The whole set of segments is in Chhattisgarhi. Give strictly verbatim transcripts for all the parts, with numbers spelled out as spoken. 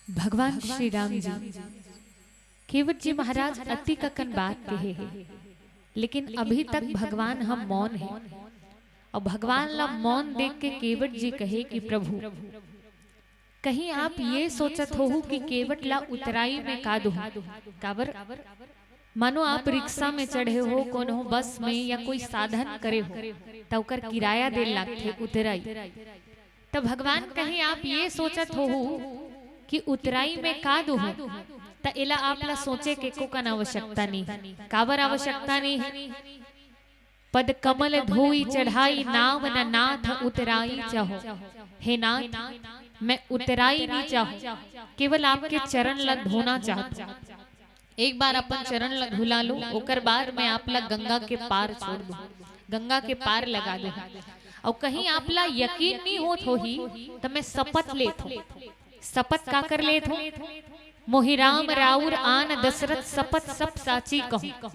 भगवान श्री राम जी, केवट जी महाराज अतिक अकन बात कहे हे, लेकिन अभी तक भगवान ह मौन हे। अउ भगवान ला मौन देख के केवट जी कहे कि प्रभु, कहीं आप ये सोचत होहू कि केवट ला उतराई में का दूहूं? काबर? मानो आप रिक्शा में चढ़े हो, कोनो बस में या कोई साधन करे हो, त ओकर किराया दे लागथे उतराई। त भगवान कहीं आप ये सोचत होहू कि उतराई में का दूहूं, त एला आप ला सोचे के कोकन आवश्यकता नहीं। काबर आवश्यकता नहीं हे? पद कमल धोई चढ़ाई नाव न नाथ उतराई चाहो। हे नाथ, मैं उतराई नहीं चाहूं, केवल आपके चरण ला धोना चाहत हूं। एक बार अपन चरण ला धुला लो, ओकर बाद मैं आप ला गंगा के पार छोड़ दूं, गंगा के पार लगा दूं। अउ कहीं आप ला यकीन नहीं होत होही, त मैं शपथ लेत हूं। शपथ काकर लेत हूं? मोहि राम राउर आन दशरथ शपथ सब साची कहूं।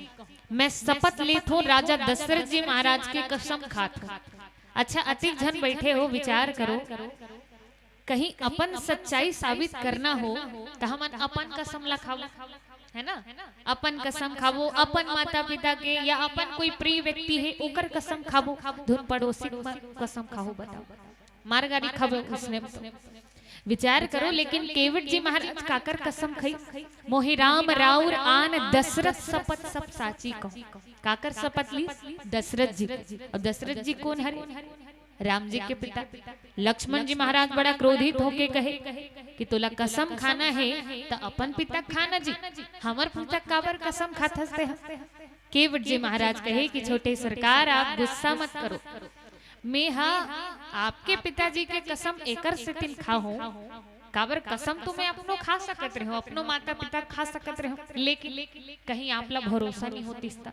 मैं शपथ लेत हूं, राजा दशरथ जी महाराज के कसम खात हूं। अच्छा, अतिक झन बैठे हो, विचार करो, कहीं अपन सच्चाई साबित करना हो, त हमन अपन कसम ला खाबो, है ना? अपन कसम खाबो, अपन माता पिता के या अपन कोई प्रिय व्यक्ति हे, ओकर कसम खाबो, धुन पड़ोसी के कसम खाहू, बताओ, मार गारी खाबो उसने तो। विचार करो, लेकिन केवट जी महाराज काकर कसम खाई? मोहि राम राउर आन दशरथ शपथ सब साची कहूं। काकर शपथ ली? दशरथ जी। अउ दशरथ जी कोन हरे? राम जी के पिता। लक्ष्मण जी महाराज बड़ा क्रोधित होके कहे कि तोला कसम खाना हे, त अपन पिता खाना जी, हमर पिता काबर कसम खाथस तेहा? केवट जी महाराज कहे कि छोटे सरकार, आप गुस्सा मत करो, मेहा आपके पिताजी के कसम एकर सेतिन खाहूं, काबर कसम तो मैं अपनो खा सकत रहेंव, अपनो माता पिता खा सकत रहेंव, लेकिन कहीं आप ला भरोसा नहीं होतिस त।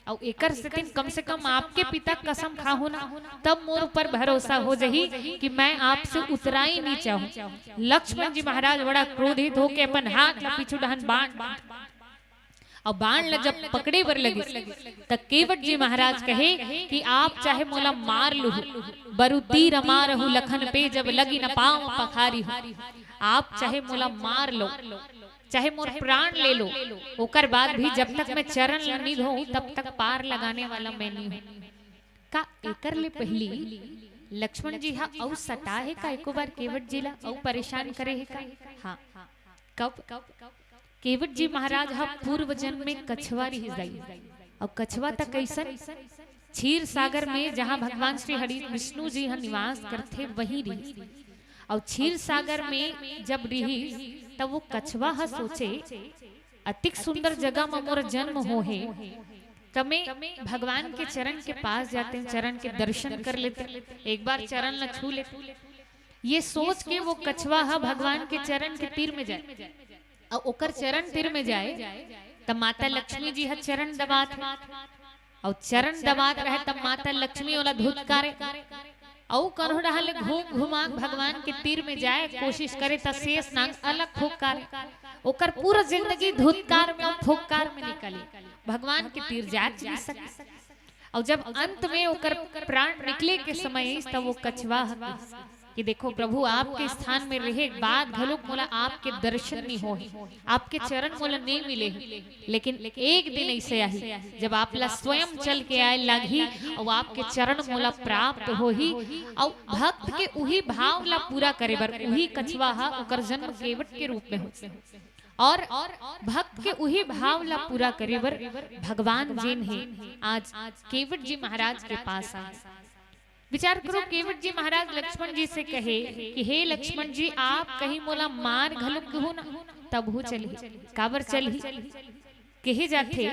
अउ एकर सेतिन कम से कम आपके पिता कसम खाहूं ना, तब मोर ऊपर भरोसा हो जही कि मैं आपसे उतराई नहीं चाहूं। लक्ष्मण जी महाराज बड़ा क्रोधित होके अपन हाथ ला पीछू डहन बांट, अउ बाण ला जब पकड़े बर लगिस, त केवट जी महाराज कहे कि आप चाहे मोला मार लूहू, बरु तीर मारहू लखन पे जब लगी न पांव पखारी हो। आप चाहे मोला मार लो, चाहे मोर प्राण ले लो, ओकर बाद भी जब तक मैं चरण ला नी धोऊं, तब तक पार लगाने वाला मैं नी हूं। का एकर ले पहिली लक्ष्मण जी हा अउ सता हे का? एको बार केवट जी ला अउ परेशान करे हे का? हां। कब? केवट जी महाराज हा पूर्व जन्म में कछवा रिहिस दाई। अउ कछवा त कइसन? क्षीर सागर में जहां भगवान श्री हरि विष्णु जी हा निवास करथे, वहीं रिहिस। अउ क्षीर सागर में जब रिहिस, त वो कछवा हा सोचे, अतिक सुंदर जगह म मोर जन्म हो हे, त मैं भगवान के चरण के पास जातेंव, चरण के दर्शन कर लेतेंव, एक बार चरण ला छू लेतेंव। ये सोच के वो कछवा हा भगवान के चरण के तीर में जाए, अउ ओकर चरण तीर में जाए, त माता लक्ष्मी जी हा चरण दबात हे, अउ चरण दबात रहे, तब माता लक्ष्मी ओला धुतकारे, अउ कोनो डहर ले घूम घुमा के भगवान के तीर में जाए कोशिश करे, त शेष नाग अलग फुंकारे। ओकर पूरा जिंदगी धुतकार में अउ फुंकार में निकले, भगवान के तीर जाच नहीं सके। अउ जब अंत में ओकर प्राण निकले के समय आइस, त वो कछवा ह कहिस कि देखो प्रभु, आपके स्थान में रहे के बाद घलोक मोला आपके दर्शन नहीं होए, आपके चरण मोला नहीं मिले हे, लेकिन एक दिन ऐसे आही, जब आप ला स्वयं चल के आए लागही अउ आपके चरण मोला प्राप्त होही, अउ भक्त के उही भाव ला पूरा करे बर उही कछवा ह ओकर जन्म केवट के रूप में होथे। और भक्त के उही भाव ला पूरा करे बर भगवान जेन हे, आज केवट जी महाराज के पास आए। विचार करो, केवट जी महाराज लक्ष्मण जी से कहे कि हे लक्ष्मण जी, आप कहीं मोला मार घलोक दूहू ना, तभो चलही। काबर चलही? कहे जाथे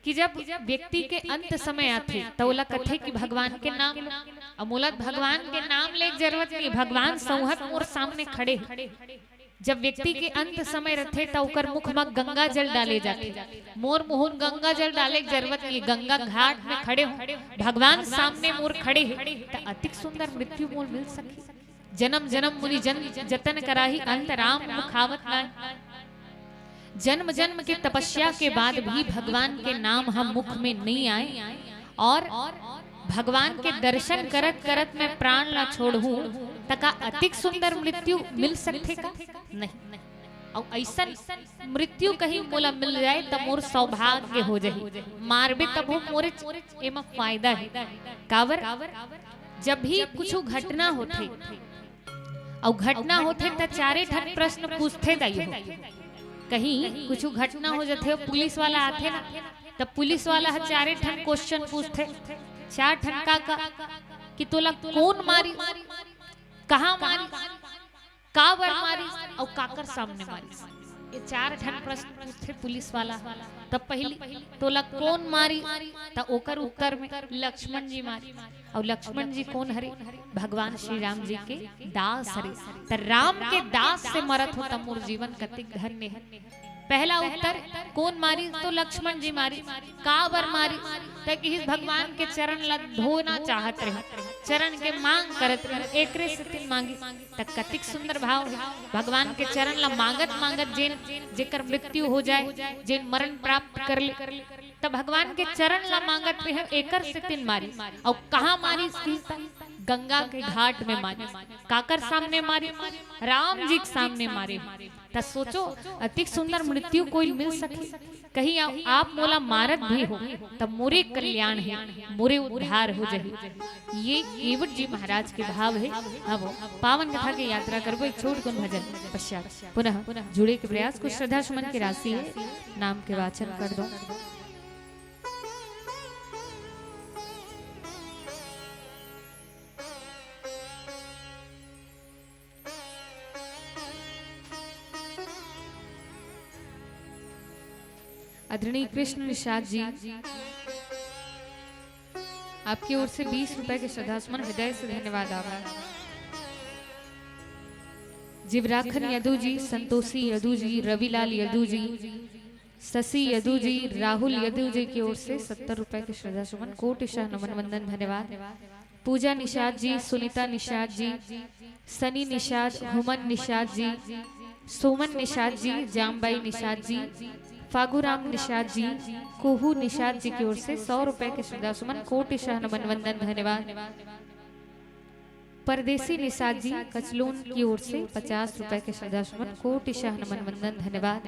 कि जब व्यक्ति के अंत समय आथे, त ओला कथे कि भगवान के नाम लो। अब मोला भगवान के नाम ले के जरूरत नहीं, भगवान सौंहत मोर सामने खड़े हे। जब व्यक्ति के अंत समय रथे, त ओकर मुख म गंगा जल डाले जाथे। मोर मुहूं गंगा जल डाले के जरूरत नहीं, गंगा घाट में खड़े हो, भगवान सामने मोर खड़े हे, त अतिक सुंदर मृत्यु मोल मिल सकही। जन्म जन्म मुनि जन जतन कराही, अंत राम मुखावत नाहीं। जन्म जन्म के तपस्या के बाद भी भगवान के नाम ह मुख में नहीं आए और भगवान के दर्शन करत करत मैं प्राण ला छोड़हूं, त का अतिक सुंदर मृत्यु मिल सकथे का? नहीं। अउ अइसन मृत्यु कहीं मोला मिल जाए, त मोर सौभाग्य हो जाही। मारबे तभो मोरे, एमा फायदा हे। काबर? जब भी कुछु घटना होथे, अउ घटना होथे, त चारे ठन प्रश्न पूछथे दाई हो। कहीं कुछु घटना हो जाथे, पुलिस वाला आथे ना, त पुलिस वाला ह चारे ठन क्वेश्चन पूछथे। चार ठन का का? कि तोला कोन मारी, कहाँ मारी, काबर मारी, अउ काकर सामने मारी। ये चार ठन प्रश्न पूछथे पुलिस वाला। त पहली, तोला कोन मारी? त ओकर उत्तर में, लक्ष्मण जी मारी। अउ लक्ष्मण जी कोन हरे? भगवान श्री राम जी के दास हरे। त राम के दास से मरत हो, त मोर जीवन कतिक धन्य हे। पहला उत्तर, कोन मारी? तो लक्ष्मण जी मारी। काबर मारी? त किहिस, भगवान के चरण ला धोना चाहत रहे, चरण के मांग करत रहे, एकरे सेतिन मांगी। त कतिक सुंदर भाव हे। भगवान के चरण ला मांगत मांगत जेन, जेकर मृत्यु हो जाए, जेन मरण प्राप्त कर ले, त भगवान के चरण ला मांगत रहे, एकर सेतिन मारी। अउ कहाँ मारी? गंगा के घाट में मारी। काकर सामने मारी? राम जी के सामने मारी। त सोचो, अतिक सुंदर मृत्यु कोई मिल सके? कहीं आ-, आप मोला मारत भी हो, त मोरे कल्याण हे, मोरे उद्धार हो जाही। ये केवट जी महाराज के भाव हे। अब पावन कथा के यात्रा करबो एक छोट कुन भजन पश्चात पुनः जुड़े के प्रयास। कुछ श्रद्धा सुमन के राशि हे, नाम के वाचन कर दो। आदरणीय कृष्ण निषाद जी, आपकी ओर से बीस रुपए के श्रद्धा सुमन, हृदय से धन्यवाद, आभार। जीवराखन यदु जी, संतोषी यदु जी, रविलाल यदु जी, शशि यदु जी, राहुल यदु जी की ओर से सत्तर रुपए के श्रद्धा सुमन, कोटिशः नमन वंदन धन्यवाद। पूजा निषाद जी, सुनीता निषाद जी, सनी निषाद, हुमन निषाद जी, सुमन निषाद जी, जामबाई निषाद जी, फागुराम निषाद जी, कुहू निषाद जी की ओर से सौ रुपए के श्रद्धा सुमन, कोटिशः नमन वंदन धन्यवाद। परदेसी निषाद जी कचलून की ओर से पचास रुपए के श्रद्धा सुमन, कोटिशः नमन वंदन धन्यवाद।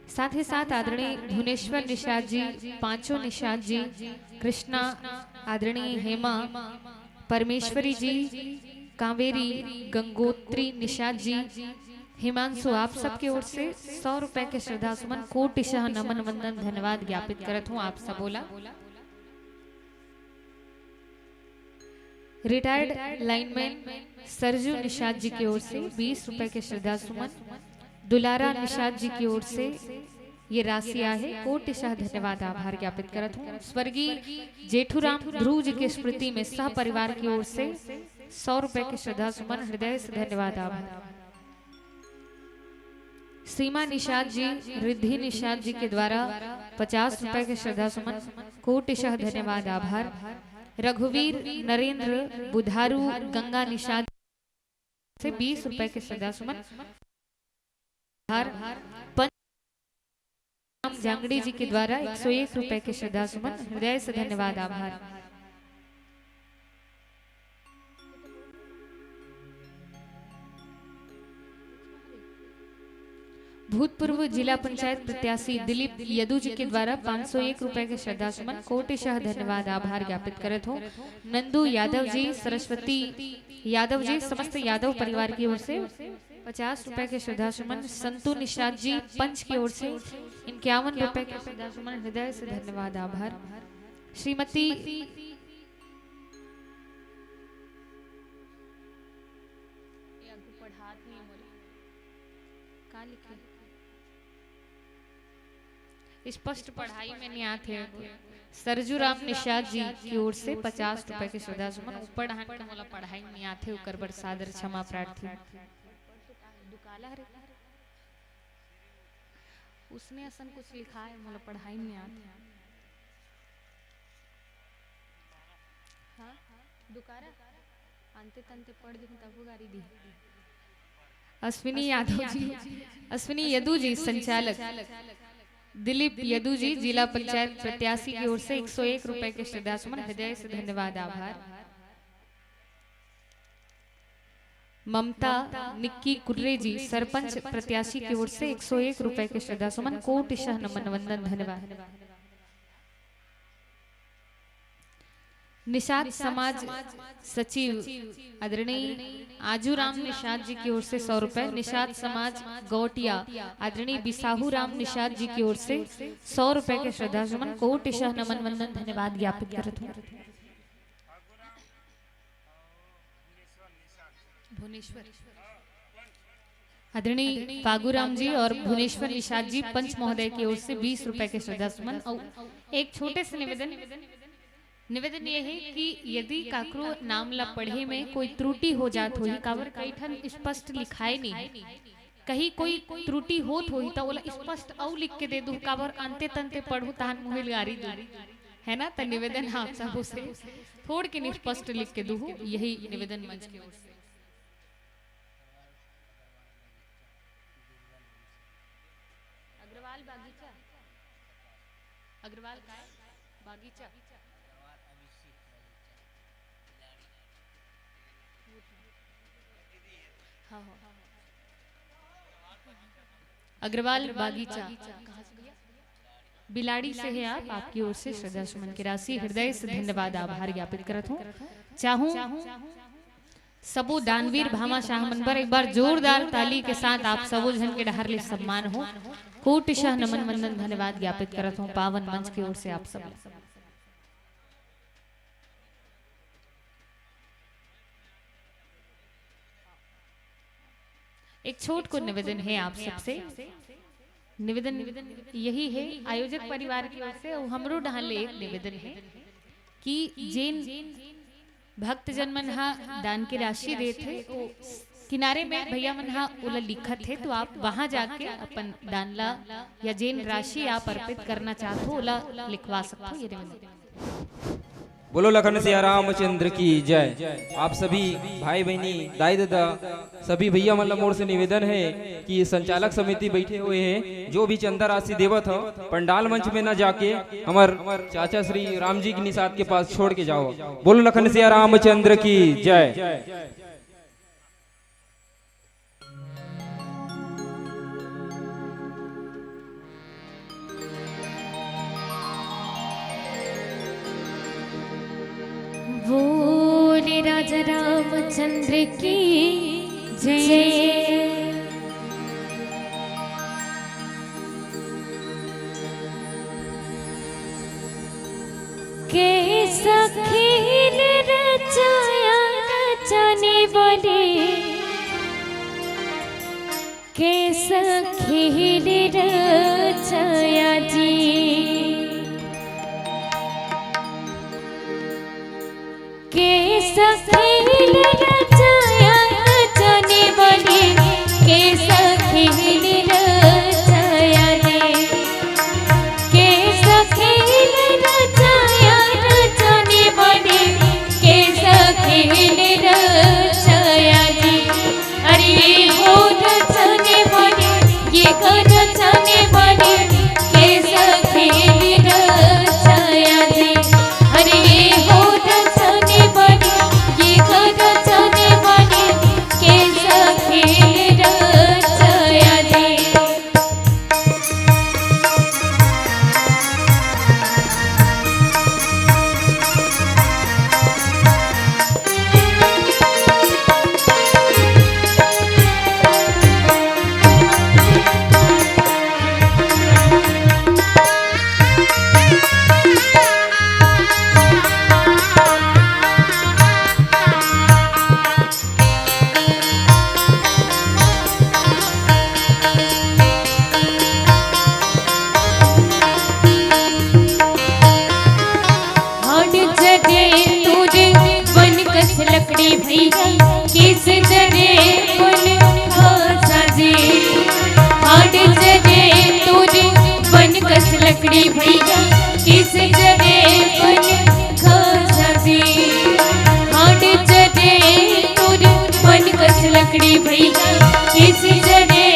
साथ ही साथ आदरणीय भुवनेश्वर निषाद जी, पांचों निषाद जी, कृष्णा, आदरणीय हेमा, परमेश्वरी जी, कावेरी, गंगोत्री निषाद जी, हिमांशु, आप सबके ओर से सौ रुपए के श्रद्धा सुमन, कोटिशः नमन वंदन धन्यवाद ज्ञापित करत हूँ आप सबोला। रिटायर्ड लाइनमैन सरजू निषाद जी की ओर से बीस रुपए के श्रद्धा सुमन, दुलारा निषाद जी की ओर से ये राशि आहे, कोटिशः धन्यवाद आभार ज्ञापित करत हूँ। स्वर्गीय जेठूराम ध्रुव जी के स्मृति में सह परिवार की ओर से सौ रुपए के श्रद्धा सुमन, हृदय से धन्यवाद आभार। सीमा निषाद जी, रिद्धि निषाद जी के द्वारा पचास रुपए के श्रद्धा सुमन, कोटिशः धन्यवाद आभार। रघुवीर नरेंद्र बुधारू गंगा निषाद से बीस रुपए के श्रद्धा सुमन, आभार। पंच राम जांगड़ी जी के द्वारा एक सौ एक रुपए के श्रद्धा सुमन, हृदय से धन्यवाद आभार। भूतपूर्व जिला पंचायत प्रत्याशी दिलीप यदु जी के द्वारा पाँच सौ एक रुपए के श्रद्धा सुमन, कोटिशः धन्यवाद आभार ज्ञापित करत हूँ। नंदू यादव जी, सरस्वती यादव जी, समस्त यादव परिवार की ओर से पचास रुपए के श्रद्धा सुमन, संतू निषाद जी पंच की ओर से इक्यावन रुपए के श्रद्धा सुमन, हृदय से धन्यवाद आभार। श्रीमती ये आगू पढ़ात नहीं मोला। का लिखे? स्पष्ट पढ़ाई में नहीं आथे। सरजू राम निषाद जी की ओर से पचास रुपए के श्रद्धा सुमन। ऊपर डाहन के मोला पढ़ाई में नहीं आथे, ओकर बर सादर क्षमा प्रार्थी। दुकाला हरे। उसने असन कुछ लिखा है, मोला पढ़ाई में नहीं आथे। हाँ, दुकारा। अंते तंते पढ़ देहूं तभो गारी दी। अश्विनी यादव जी, अश्विनी यदु जी, संचालक दिलीप यदु जी, जिला पंचायत प्रत्याशी की ओर से एक सौ एक रुपए के श्रद्धा सुमन, हृदय से धन्यवाद आभार। ममता निक्की कुर्रे जी, सरपंच प्रत्याशी की ओर से एक सौ एक रुपए के श्रद्धा सुमन, कोटि शह नमन वंदन, धन्यवाद। निषाद समाज सचिव आदरणीय आजू राम निषाद जी की ओर से सौ रुपए, निषाद समाज गौटिया आदरणीय बिसाहू राम निषाद जी की ओर से सौ रुपए के श्रद्धा सुमन, कोटि शह नमन वंदन, धन्यवाद ज्ञापित करत हूँ। भुवनेश्वर, आदरणीय फागू राम जी और भुवनेश्वर निषाद जी, पंच महोदय की ओर से बीस रुपए के श्रद्धा सुमन। और एक छोटे से निवेदन, निवेदन ये है कि यदि काकरो नाम ला पढ़े में कोई त्रुटि हो जात होही, काबर कई ठन स्पष्ट लिखाए नहीं है, कहीं कोई त्रुटि होत होही, त ओला स्पष्ट अउ लिख के दे दू, काबर अंते तंते पढ़ू तहन मुहिल गारी दू, है ना? त निवेदन है आप सबों से, थोड़ के स्पष्ट लिख के दू, यही निवेदन मंच की ओर से। अग्रवाल बागीचा, अग्रवाल काय बागीचा। हाँ, हाँ। अग्रवाल बागीचा। बिलाड़ी से है आप, आपकी ओर से श्रद्धा सुमन की राशि, हृदय से धन्यवाद, आभार ज्ञापित करत हूँ। चाहूँ सबो दानवीर भामाशाह मन बर एक बार जोरदार ताली के साथ आप सबो झन के डहर ले सम्मान हो। कोटि शह नमन वंदन धन्यवाद ज्ञापित करत हूँ पावन मंच की ओर से आप सब। एक छोट को निवेदन है आप सबसे, निवेदन यही है आयोजक परिवार की ओर से, अउ हमरो डहार ले एक निवेदन है कि जेन भक्तजन मन ह दान के राशि देथे, ओ किनारे में भैया मन ह ओला लिखत हे, तो आप वहां जाके अपन दान ला या जेन राशि आप अर्पित करना चाहत हो, ओला लिखवा सकत हो। ये निवेदन। बोलो लखन सिया रामचंद्र की जय। आप सभी भाई बहिनी, दाई ददा, सभी भैया मन ला मोर से निवेदन है कि संचालक समिति बैठे हुए हैं, जो भी चंदा राशि देवत हो, पंडाल मंच में न जाके हमर चाचा श्री राम जी की निषाद के पास छोड़ के जाओ। बोलो लखन सिया रामचंद्र की जय। बोले राजा रामचंद्र की जय। कैसा खेल रचाया रचाने वाले, कैसा खेल रचाया जी। कैसा खेल रचाया रचाने वाले, कैसा खेल रचाया रे। कैसा खेल रचाया रचाने वाले, कैसा खेल रचाया जी। अरे ये हो रचाने वाले, ये कर रचाने वाले, कैसा खेल रचाया जी। अरे ये हो रचाने वाले, ये कर रचाने वाले, कैसा खेल रचाया जी। हाड़ जरे तोरे बन कस लकड़ी भैया, केस जरे बन खासा जी। हाड़ जरे तोरे बन कस लकड़ी भैया, केस जरे बन खासा जी। हाड़ जरे तोरे बन कस लकड़ी भैया, केस जरे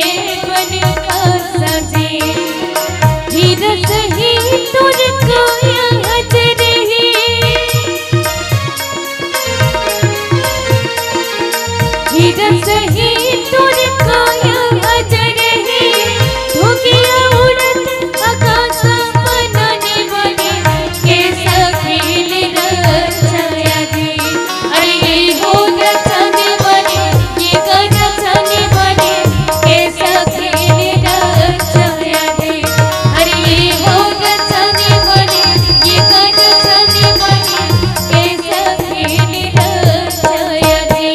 बन खासा जी। हीरा सही तोर काया हजरही। हे जसही तोर काया अजर हे, धुगिया उड़त आकाश म बनने बने, कैसा खेल रचाया जी। अरे ये हो रचने बने, ये का रचने बने, कैसा खेल रचाया जी। अरे ये हो रचने बने, ये का रचने बने, कैसा खेल रचाया जी।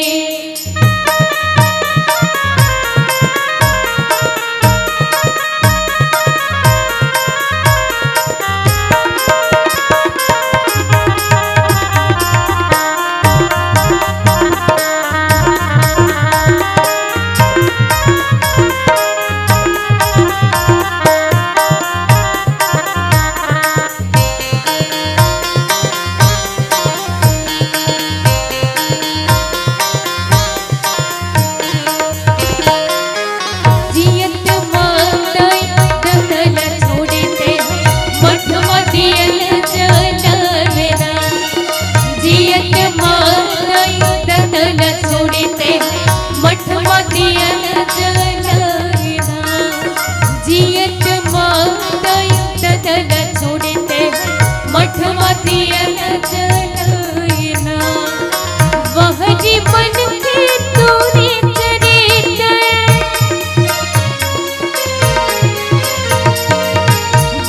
जियत माताई दतल छोड़ते, मठ मतियल चलवेना। जियत माताई दतल छोड़ते, मठ मतियल चलवेना। जियत माताई दतल छोड़ते, मठ मतियल चलवेना। वहरी मन के तूने चरित,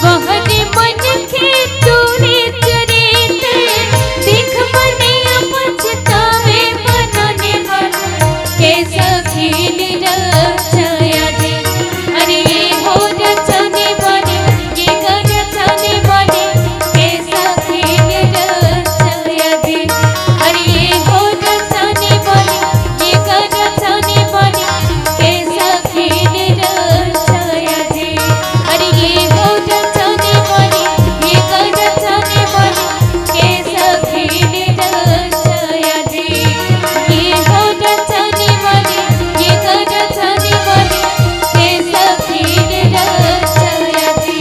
वहरी मन के तूने चरित, देख मने पछतावे बनने बने, कैसा खेल रचाया जी। अरे ये हो रचने बने, ये का रचने बने, कैसा खेल रचाया जी। अरे ये हो रचने बने, ये का रचने बने, कैसा खेल रचाया जी। अरे ये हो रचने बने, ये का रचने बने, कैसा खेल रचाया जी। ये हो रचने बने, ये का रचने बने, कैसा खेल रचाया जी।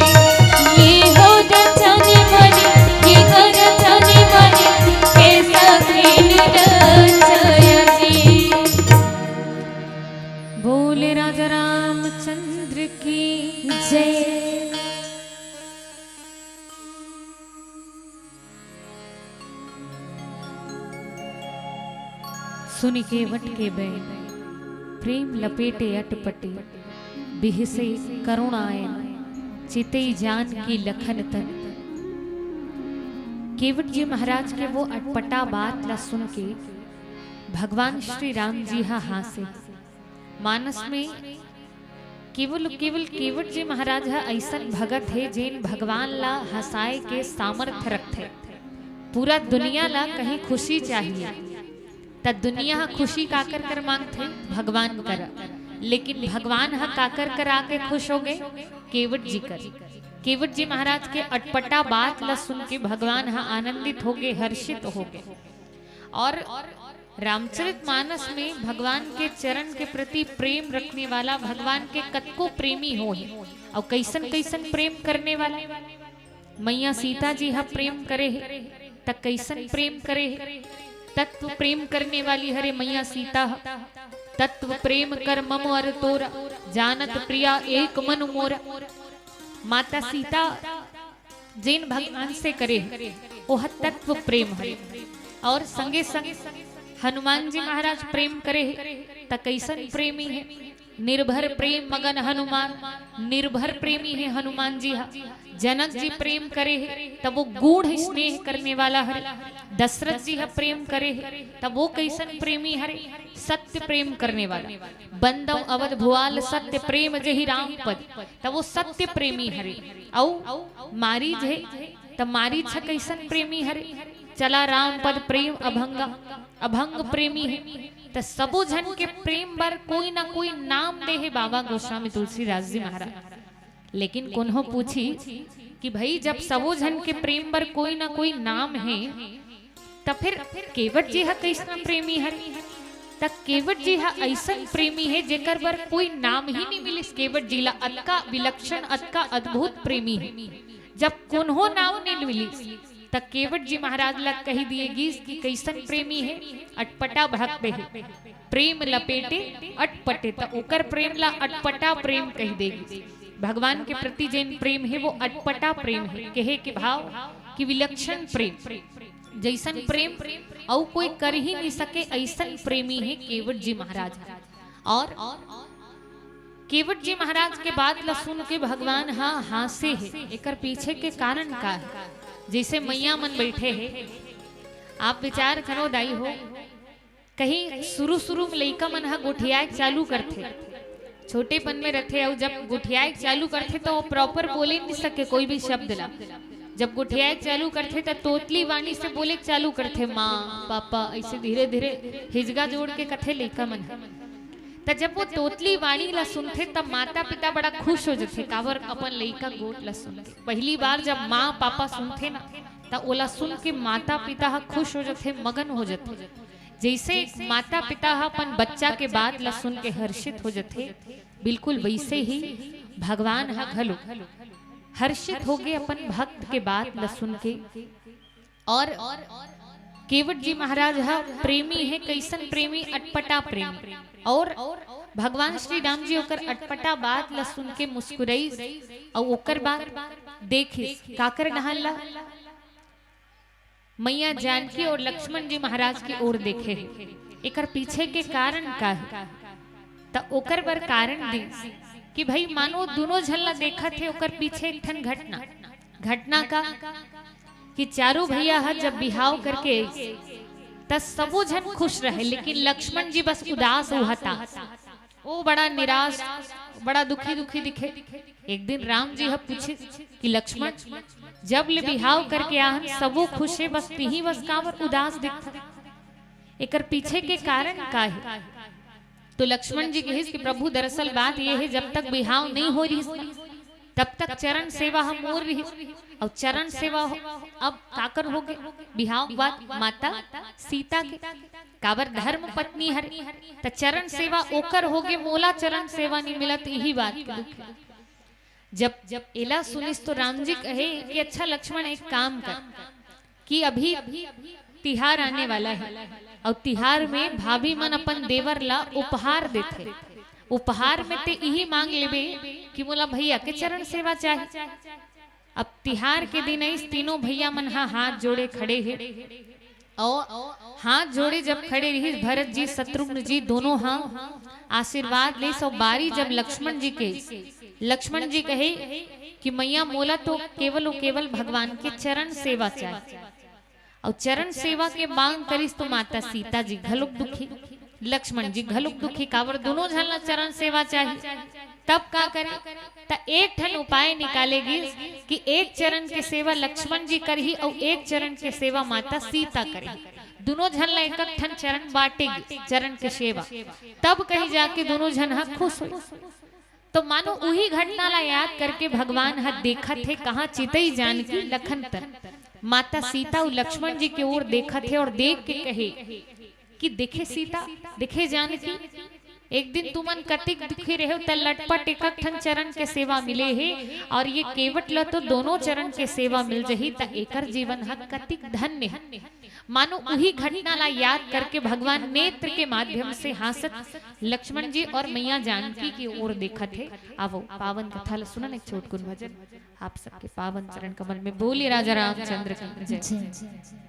ये हो रचने बने, ये का रचने बने, कैसा खेल रचाया जी। बोले राजा रामचंद्र की जय। सुनि केवट के बैन, प्रेम लपेटे अटपटे, बिहसे करुण आयन, चितई जानकी लखन तन। केवट जी महाराज के वो अटपटा बात ला सुन के भगवान श्री राम जी हा हांसे। मानस में केवल, केवल केवट जी महाराज ह अइसन भगत हे, जेन भगवान ला हंसाए के सामर्थ रखथे। पूरा दुनिया ला कहीं खुशी चाहिए, त दुनिया ह खुशी काकर कर मांगथे? भगवान कर। लेकिन भगवान ह काकर कर आके खुश हो गए? केवट जी कर। केवट जी महाराज के अटपटा बात ला सुन के भगवान ह आनंदित हो गए, हर्षित हो गए। और रामचरित मानस में भगवान के चरण के प्रति प्रेम रखने वाला भगवान के कतको प्रेमी हो हे। अउ कइसन कइसन प्रेम करने वाला? मैया सीता जी ह प्रेम करे हे, त कइसन प्रेम करे हे? तत्व प्रेम करने वाली हरे मैया सीता ह। तत्व प्रेम कर मम अर तोरा, जानत प्रिया एक मन मोरा। माता सीता जेन भगवान से करे हे, ओह तत्व प्रेम हरे। और संगे संग हनुमान जी महाराज प्रेम करे हे, त कइसन प्रेमी हे? निर्भर प्रेम मगन हनुमान, निर्भर प्रेमी हे हनुमान जी हा। जनक जी प्रेम करे हे, त वो गूढ़ स्नेह करने वाला हरे। दशरथ जी हा प्रेम करे हे, त वो कइसन प्रेमी हरे? सत्य प्रेम करने वाला। बंदव अवध भुआल सत्य प्रेम जेहि राम पद, त वो सत्य प्रेमी हरे। अउ मारीच हे, त मारीच ह कइसन प्रेमी हरे? चला राम पद प्रेम अभंगा, अभंग प्रेमी हे। त सबो झन के प्रेम बर कोई ना कोई नाम दे हे बाबा गोस्वामी तुलसीदास जी महाराज। लेकिन कोनो पूछी कि भाई, जब सबो झन के प्रेम बर कोई ना कोई नाम हे, त फिर केवट जी ह कइसना प्रेमी हरे? त केवट जी ह अइसन प्रेमी हे, जेकर बर कोई नाम ही नहीं मिलिस केवट जी ला। अतका विलक्षण, अतका अद्भुत प्रेमी हे। जब कोनो नाम नहीं मिलिस, त त केवट जी महाराज ला कहि दिए गिस कि कइसन प्रेमी हे, अटपटा भक्त हे, प्रेम लपेटे अटपटे, त ओकर प्रेम ला अटपटा प्रेम कहि दे गिस। भगवान के प्रति जेन प्रेम हे, वो अटपटा प्रेम हे। कहे के भाव कि विलक्षण प्रेम, जइसन प्रेम अउ कोई कर ही नहीं सके, अइसन प्रेमी हे केवट जी महाराज। और केवट जी महाराज के बात ला सुन के भगवान ह हांसे हे। एकर पीछे के कारण का हे? जइसे मइया मन बइठे हे, आप विचार करो दाई हो, कहीं शुरू-शुरू में लइका मन ह गोठियाए के चालू करथे, छोटेपन में रथे, अउ जब गोठियाए के चालू करथे, त वो proper बोले नहीं सके कोई भी शब्द ला। जब गोठियाए के चालू करथे, त तोतली वाणी से बोले के चालू करथे, "माँ, पापा", अइसे धीरे-धीरे हिजगा जोड़ के कथे लइका मन ह। त जब वो तोतली वाणी ला सुनथे, तब माता-पिता बड़ा खुश हो जथे, काबर अपन लइका गोठ ला सुनथे। पहली बार जब माँ-पापा सुनथे ना, त ओला सुन के माता-पिता ह खुश हो जथे, मगन हो जथे। जइसे एक माता-पिता ह अपन बच्चा के बात ला सुन के हर्षित हो जथे, बिल्कुल वइसे ही भगवान ह घलो हर्षित होगे अपन भक्त के बात ला सुन के। और केवट जी महाराज ह प्रेमी हे, कइसन प्रेमी, अटपटा प्रेमी। और भगवान श्री राम जी ओकर अटपटा बात ला सुन के मुस्कुराइस, अउ ओकर बाद देखिस काकर डहन ला, मइया जानकी और लक्ष्मण जी महाराज की ओर देखे हे। एकर पीछे के कारण का हे? त ओकर बर कारण दिस कि भाई, मानो दुनों झन ला देखत हे, ओकर पीछे एक ठन घटना। घटना का कि चारू भइया ह जब बिहाव करके आइस, त सबो झन खुश रहे, लेकिन लक्ष्मण जी बस उदास होहत आस। वो बड़ा निराश, बड़ा दुखी दुखी दिखे। एक दिन राम जी ह पूछे कि लक्ष्मण, जब ले बिहाव करके आहन, सबो खुश हे, बस तिही बस काबर उदास दिखत? एकर पीछे के कारण का हे? तो लक्ष्मण जी कहिस कि प्रभु, दरअसल बात ये हे, जब तक बिहाव नहीं हो रहिस ना, तब तक चरण सेवा ह मोर रहिस, अउ चरण सेवा ह अब काकर होगे? बिहाव के बाद माता सीता के, काबर धर्म पत्नी हरे, त चरण सेवा ओकर होगे, मोला चरण सेवा नहीं मिलत, इही बात के दुख हे। जब, जब एला सुनिस तो राम जी कहे कि अच्छा लक्ष्मण, एक काम कर कि अभी तिहार आने वाला हे, अउ तिहार में भाभी मन अपन देवर ला उपहार देथे। उपहार में ते इही मांग लेबे कि मोला भइया के चरण सेवा चाही। अब तिहार के दिन आइस, तीनों भइया मन ह हाथ जोड़े खड़े हे। अउ हाथ जोड़े जब खड़े रहिस, भरत जी, शत्रुघ्न जी दोनों ह आशीर्वाद लेस। अउ बारी जब लक्ष्मण जी के, लक्ष्मण जी कहे कि मइया, मोला तो केवल अउ केवल भगवान के चरण सेवा चाही। अउ चरण सेवा के मांग करिस तो माता सीता जी घलोक दुखी, लक्ष्मण जी घलोक दुखी, काबर दुनों झन ला चरण सेवा चाही। तब का करे? त एक ठन उपाय निकाले गिस कि एक चरण के सेवा लक्ष्मण जी करही अउ एक चरण के सेवा माता सीता करही। दुनों झन ला एक एक ठन चरण बांटे गिस, चरण के सेवा। तब कहीं जाके दुनों झन ह खुश होइस। तो मानो उही घटना ला याद करके भगवान ह देखत हे, कहाँ चितई जानकी लखन तन। माता सीता अउ लक्ष्मण जी के ओर देखत हे और देख के कहे कि देखे सीता, देखे जानकी, एक दिन तुमन कतिक दुखी रहेव, त लटपट एक ठन चरण के सेवा मिले हे, और ये केवट ल तो दोनों चरण के सेवा मिल जही, त एकर जीवन ह कतिक धन्य हे। मानो उही घटना ला याद करके भगवान नेत्र के माध्यम से हांसत लक्ष्मण जी और मैया जानकी की ओर देखत हे। आवो, पावन कथा ला सुनन, एक छोटकुन भजन। आप सबके पावन चरण कमल में बोलिए राजा रामचंद्र की जय। जय।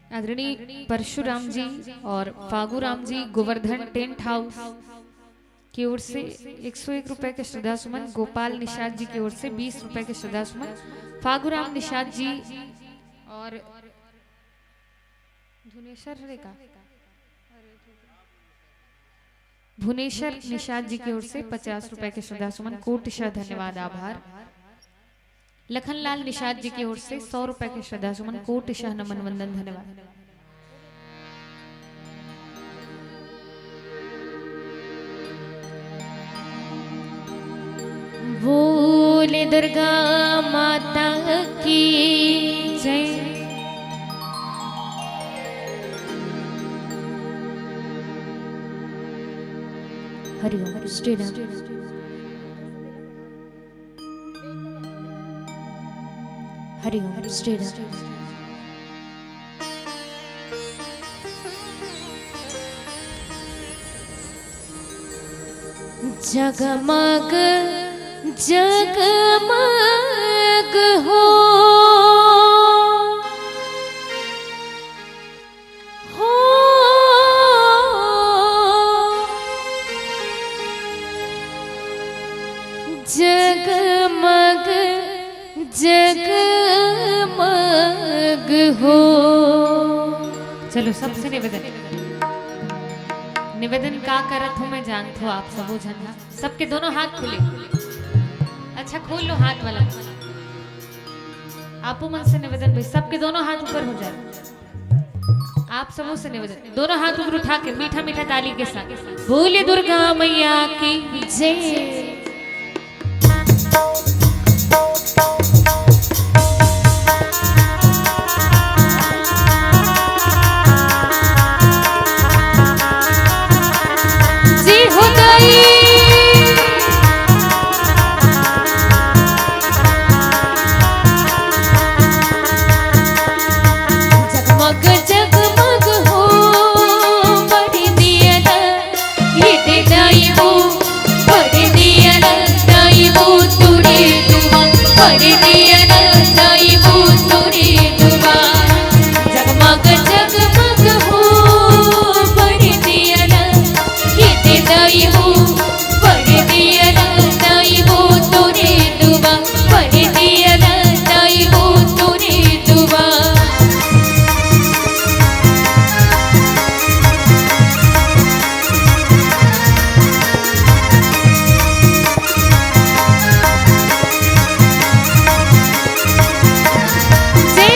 आदरणीय परशुराम जी और फागू राम जी, गोवर्धन टेंट हाउस की ओर से एक सौ एक रुपए के श्रद्धा सुमन, गोपाल निषाद जी की ओर से बीस रुपए के श्रद्धा सुमन, फागू राम निषाद जी और धुनेश्वर हरे का? भुवनेश्वर निषाद जी की ओर से पचास रुपए के श्रद्धा सुमन, कोटिशः धन्यवाद, आभार। लखनलाल निषाद जी की ओर से सौ रुपए के श्रद्धा सुमन, कोटिशः नमन वंदन, धन्यवाद। बोल दुर्गा माता की जय। श्रीराम। हरि ओम। श्रीराम। जगमग जगमग हो, हो। जगमग जगमग हो। चलो, सबसे निवेदन, निवेदन का करत हूँ मैं जानत हूँ आप सबो झन ह। सबके दोनों हाथ खुले। अच्छा, खोल लो हाथ वाला। आपो मन से निवेदन भाई, सबके दोनों हाथ ऊपर हो जाए। आप सबों से निवेदन, दोनों हाथ ऊपर उठा के मीठा मीठा ताली के साथ बोलिए दुर्गा मैया की जय। जी हो गई। जगमग जगमग हो, बड़ी दिया ना, ये दे दाई वो, बड़ी दिया ना, दाई वो तुरे दुआ, बड़ी दिया ना, दाई वो तुरे दुआ। जगमग जगमग हो, बड़ी दिया ना, ये दे दाई वो, बड़ी दिया ना, दाई वो तुरे दुआ, बड़ी दिया ना, दाई वो तुरे दुआ। जय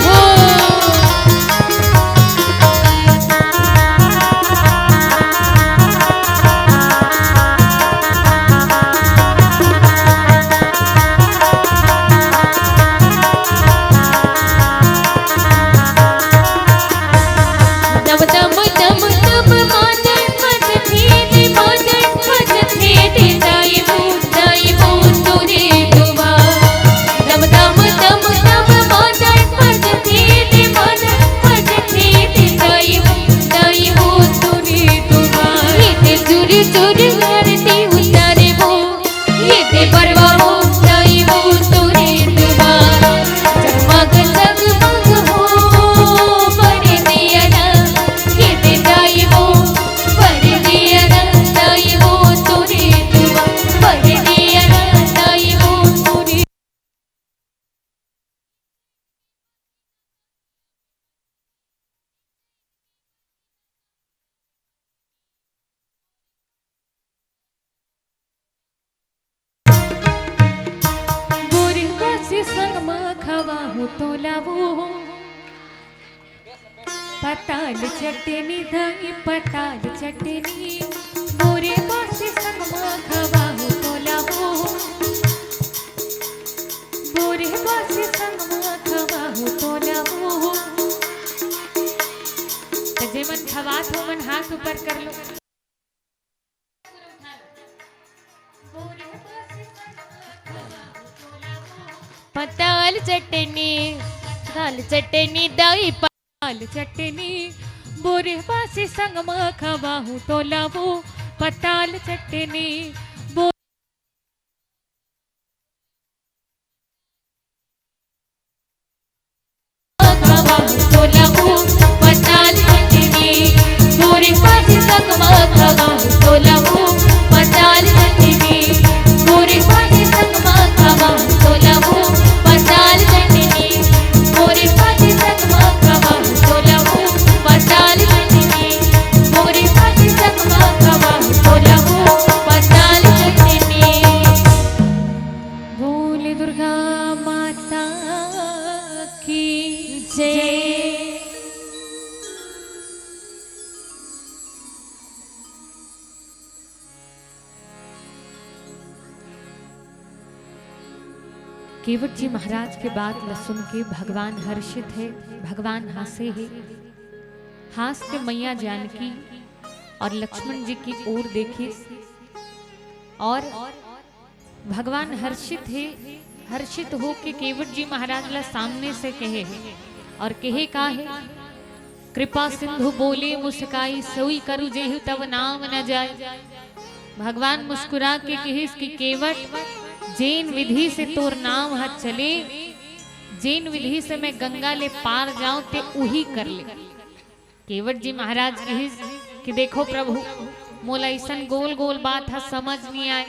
हो। बोरे बासी संग मा खवाहूँ तोला वो। पताल चटनी दाई, पताल चटनी। बोरे बासी संग मा खवाहूँ तोला वो। बोरे बासी संग मा खवाहूँ तोला वो। त जेमन खवात हो, मन हाथ ऊपर कर लो। दाल चटनी, दाल चटनी, दही पत्ताल चटनी, बोरे बासी संग म खवाहूं तोला वो पत्ताल चटनी। बो- खवाहूं तोला वो पत्ताल चटनी, बोरे बासी संग म खवाहूं तोला वो पत्ताल चटनी, बोरे बासी संग म खवाहूं तोला वो पत्ताल चटनी, बोरे बासी संग म खवाहूं तोला वो पत्ताल चटनी, बोरे बासी संग म खवाहूं तोला वो पत्ताल चटनी। बोल दुर्गा माता की जय। केवट जी महाराज के बात ल सुन के भगवान हर्षित हे, भगवान हांसे हे। हांस के मैया जानकी और लक्ष्मण जी की ओर देखिस और भगवान हर्षित हे, हर्षित होके केवट जी महाराज ला सामने से कहे हे और कहे का हे, कृपा सिंधु बोले मुस्काई, सोई करू जेहि तब नाव न जाय। भगवान मुस्कुरा के कहिस कि केवट, जेन विधि से तोर नाव ह चले, जेन विधि से मैं गंगा ले पार जाऊं, ते उही कर ले। केवट जी महाराज कहिस कि देखो प्रभु, मोला अइसन गोल गोल बात ह समझ नइ आय,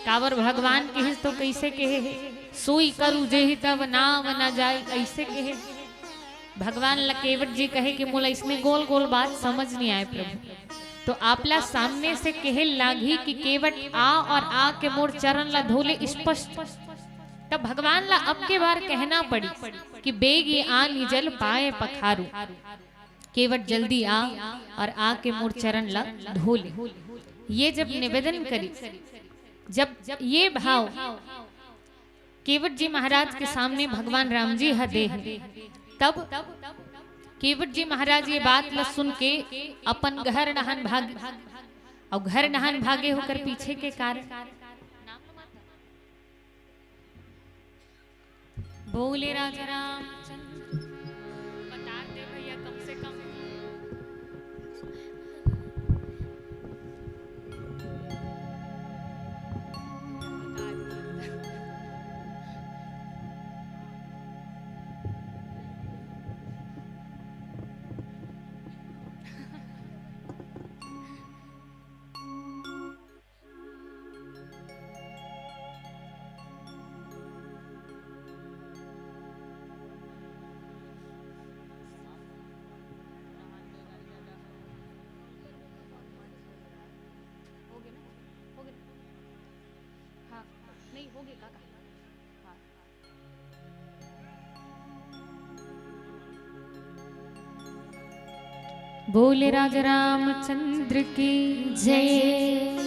काबर भगवान कहिस तो कइसे कहे हे, सोई करू जेहि तब नाव न जाय, अइसे कहे। भगवान ला केवट जी कहे कि मोला इसने गोल गोल बात समझ नइ आय प्रभु, तो आपला सामने से कहे लागही कि केवट आ और आ के मोर चरण ला धोले स्पष्ट। तब भगवान ला अब के बार कहना पड़ी कि बेग ये आनी जल पाए पखारू। केवट जल्दी आ और आके मोर चरण ला धो ले। ये जब निवेदन करी, जब ये भाव केवट जी महाराज के सामने भगवान राम जी ह दे हे, तब केवट जी महाराज ये बात ला सुन के अपन घर डहान भागे, और घर डहान भागे होकर पीछे के कारण बोले राजा रामचंद्र, बता दे भैया कम से कम। बोले राजा रामचंद्र की जय।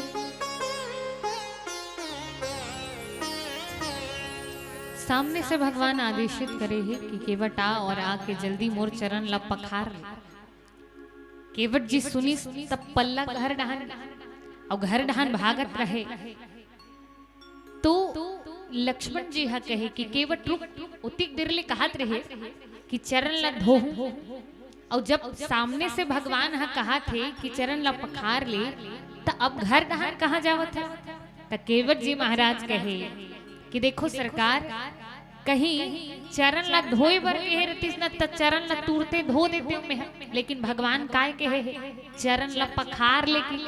सामने से भगवान आदेशित करे हे कि केवट आ और आके जल्दी मोर चरण ला पखार ले। केवट जी सुनिस तब पल्ला घर डहान, अउ घर डहान भागत रहे। तो लक्ष्मण जी ह कहे कि केवट रुक, ओतिक देर ले कहत रहे कि चरण ला धोहूं, अउ जब सामने से भगवान ह कहत हे कि चरण ला पखार ले, त अब घर डहान कहां जावत हे? त केवट जी महाराज कहे कि देखो सरकार, कहीं चरण ला धोए बर कहे रतिस न, त चरण ला तुरते धो देतेंव मैं, लेकिन भगवान काय कहे हे, चरण ला पखार ले कि,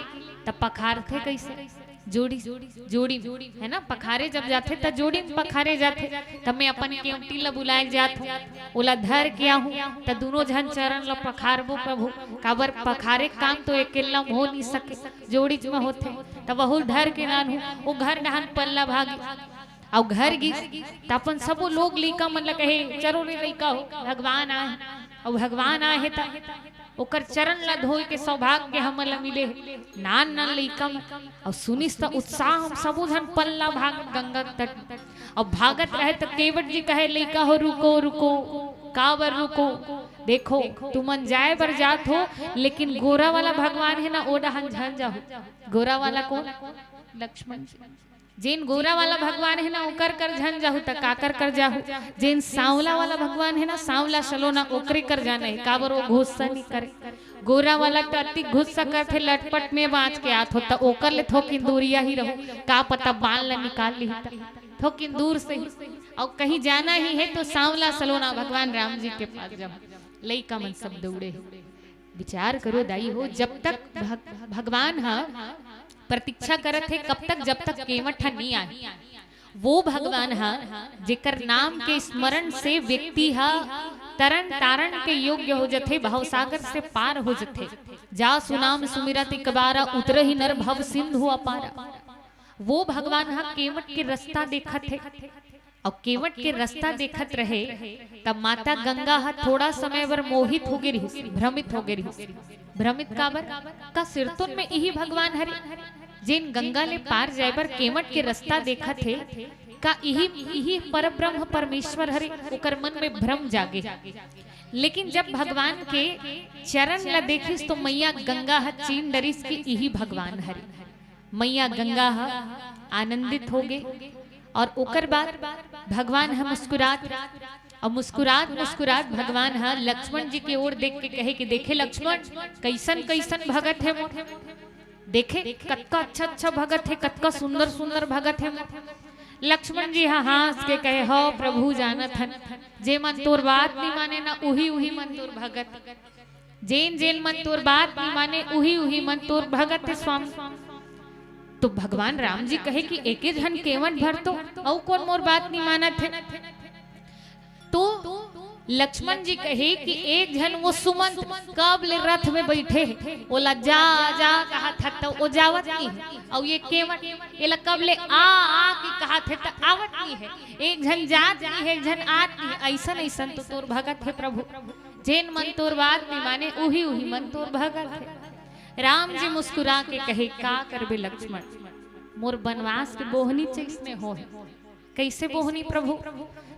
त पखारथे कइसे? जोड़ी, जोड़ी, है ना, पखारे जब जाथे त जोड़ी में पखारे जाथे। त मैं अपन केवटी ला बुलाए जात हूं, ओला धर के आहूं, त दूनों झन चरण ला पखारबो प्रभु, काबर पखारे काम तो अकेल्ला में हो नइ सके, जोड़ी में होथे। त वहू ल धर के लानहूं, ओ घर डहान पल्ला भागे, अउ घर गिस, त अपन सबो लोग लइका मन ला कहे, "चलो रे लइका हो, भगवान आए हे।" अउ भगवान आए हे त ओकर चरण ला धोए के सौभाग्य हमन ला मिले हे। नान नान लइका मन, अउ सुनिस त उत्साह हम सबो झन पल्ला भागत गंगा के तट। अउ भागत रहे त केवट जी कहे, "लइका हो, रुको, रुको, काबर रुको? देखो, तुमन जाए बर जात हो, लेकिन गोरा वाला भगवान हे ना, ओ डहान झन जाहू।" गोरा वाला कोन? लक्ष्मण जी। जेन गोरा वाला भगवान हे ना, ओकर कर झन जाहू, त काकर कर जाहू? जेन सांवला वाला भगवान हे ना, सांवला सलोना, ओकरे कर जाना हे। काबर? वो गुस्सा नहीं करे। गोरा वाला त अति गुस्सा करथे, लटपट में बाँच के आत हो, त ओकर ले थोकिन दूरिया ही रहू। का पता बाल ला निकाल लिही त थोकिन दूर से ही। अउ कहीं जाना ही हे तो सांवला सलोना भगवान राम जी के पास जाहू। लइका मन सब दौड़े हे। विचार करो दाई हो, जब तक भग-, भगवान ह प्रतीक्षा करत हे, कब तक? जब तक केवट ह नी आए। वो भगवान ह जेकर नाम के स्मरण से व्यक्ति ह तरन तारण के योग्य हो जथे, भवसागर से पार हो जथे। जा सुनाम सुमिरत एक बारा, उतरहि नर भव सिंधु अपारा। वो भगवान ह केवट के रास्ता देखत हे। अउ केवट के रास्ता देखत रहे, तब माता गंगा ह थोड़ा समय बर मोहित होगे रिहिस, भ्रमित होगे रिहिस। भ्रमित काबर? का सिरतोन में इही भगवान हरे, जेन गंगा ले पार जाए बर केवट के रास्ता देखत हे? का इही, इही परब्रह्म परमेश्वर हरे? ओकर मन में भ्रम जागे। लेकिन जब भगवान के चरण ला देखिस, तो मैया गंगा ह चीन डरिस कि इही भगवान हरे। मैया गंगा ह आनंदित होगे। और ओकर बाद भगवान ह मुस्कुरात, और मुस्कुरात मुस्कुरात भगवान ह लक्ष्मण जी के ओर देख के कहे कि देखे लक्ष्मण, कइसन कइसन भगत हे मोर, देखे कतका अच्छा अच्छा भगत हे, कतका सुंदर सुंदर भगत हे मोर। लक्ष्मण जी ह हाँस के कहे, हव प्रभु, जानत हन, जे मन तोर बात नहीं माने ना, उही उही मन तोर भगत। जेन जेन मन तोर बात नहीं माने, उही उही मन तोर भगत हे स्वामी। तो भगवान राम जी कहे कि एके झन केवट भर तो, अउ कोन मोर बात नहीं मानत हे? तो लक्ष्मण जी कहे कि एक झन वो सुमंत कब ले रथ में बैठे हे, ओला जा जा कहत हत त वो जावत नहीं हे, अउ ये केवट एला कब ले आ आ के कहत हे त आवत नहीं हे। एक झन जात नहीं हे, एक झन आत नहीं हे। अइसन अइसन तो तोर भगत हे प्रभु, जेन मन तोर बात नहीं माने, उही उही मन तोर भगत हे। राम जी मुस्कुरा के कहे, का करबे लक्ष्मण, मोर बनवास के बोहनी चइसने हो हे। कइसे बोहनी प्रभु?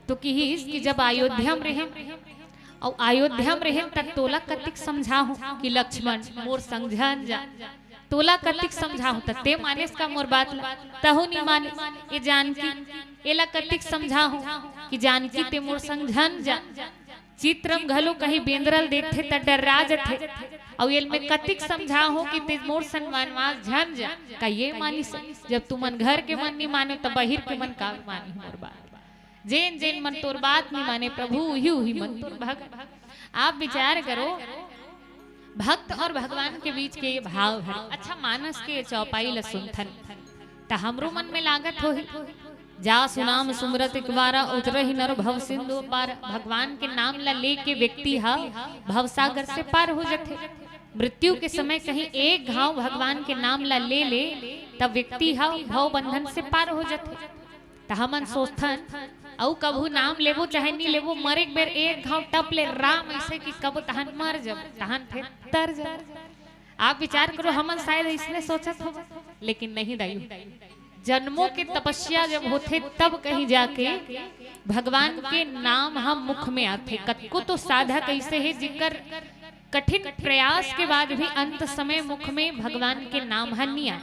तो किहिस कि जब अयोध्या में रहेन, अउ अयोध्या में रहेन, त तोला कतिक समझाहूं कि लक्ष्मण, मोर संग झन जा। तोला कतिक समझाहूं, त ते मानेस का मोर बात ला? तहू नहीं मानेस। ए जानकी, एला कतिक समझाहूं कि जानकी, ते मोर संग झन जा। चित्रम घलो कहीं बेंदरा ल देखथे त डर्रा जथे। अउ एल में कतिक समझाहूं कि ते मोर संग बनवास झन जा। का ये मानिस? जब तुमन घर के मन नहीं माने, त बहिर के मन का मानी मोर बात? जेन जेन मन तोर बात नहीं माने प्रभु, उही उही मन तोर भगत। आप विचार करो, भक्त और भगवान के बीच के ये भाव है। अच्छा, मानस के चौपाई ल सुनथन, त हमरो मन में लागत होही, जा सुनाम सुमिरत एक बारा, उतरहि नर भव सिंधु पार। भगवान के नाम ला लेके व्यक्ति ह भवसागर से पार हो जथे। मृत्यु के समय कहीं एक घाव भगवान के नाम ला ले ले, तब व्यक्ति ह भव बंधन से पार हो जथे। त हमन सोचथन, अउ कभू नाम लेबो चाहे नी लेबो, मरे के बेर एक घाव टप ले राम, अइसे कि कबो तहन मर जब, तहन फिर तर जब। आप विचार करो, हमन शायद इसने सोचत हो, लेकिन नहीं दाई, जन्मों के तपस्या जब होथे, तब कहीं जाके भगवान के नाम ह मुख में आथे। कतको तो साधक अइसे हे, जिकर कठिन प्रयास के बाद भी अंत समय मुख में भगवान के नाम ह निया।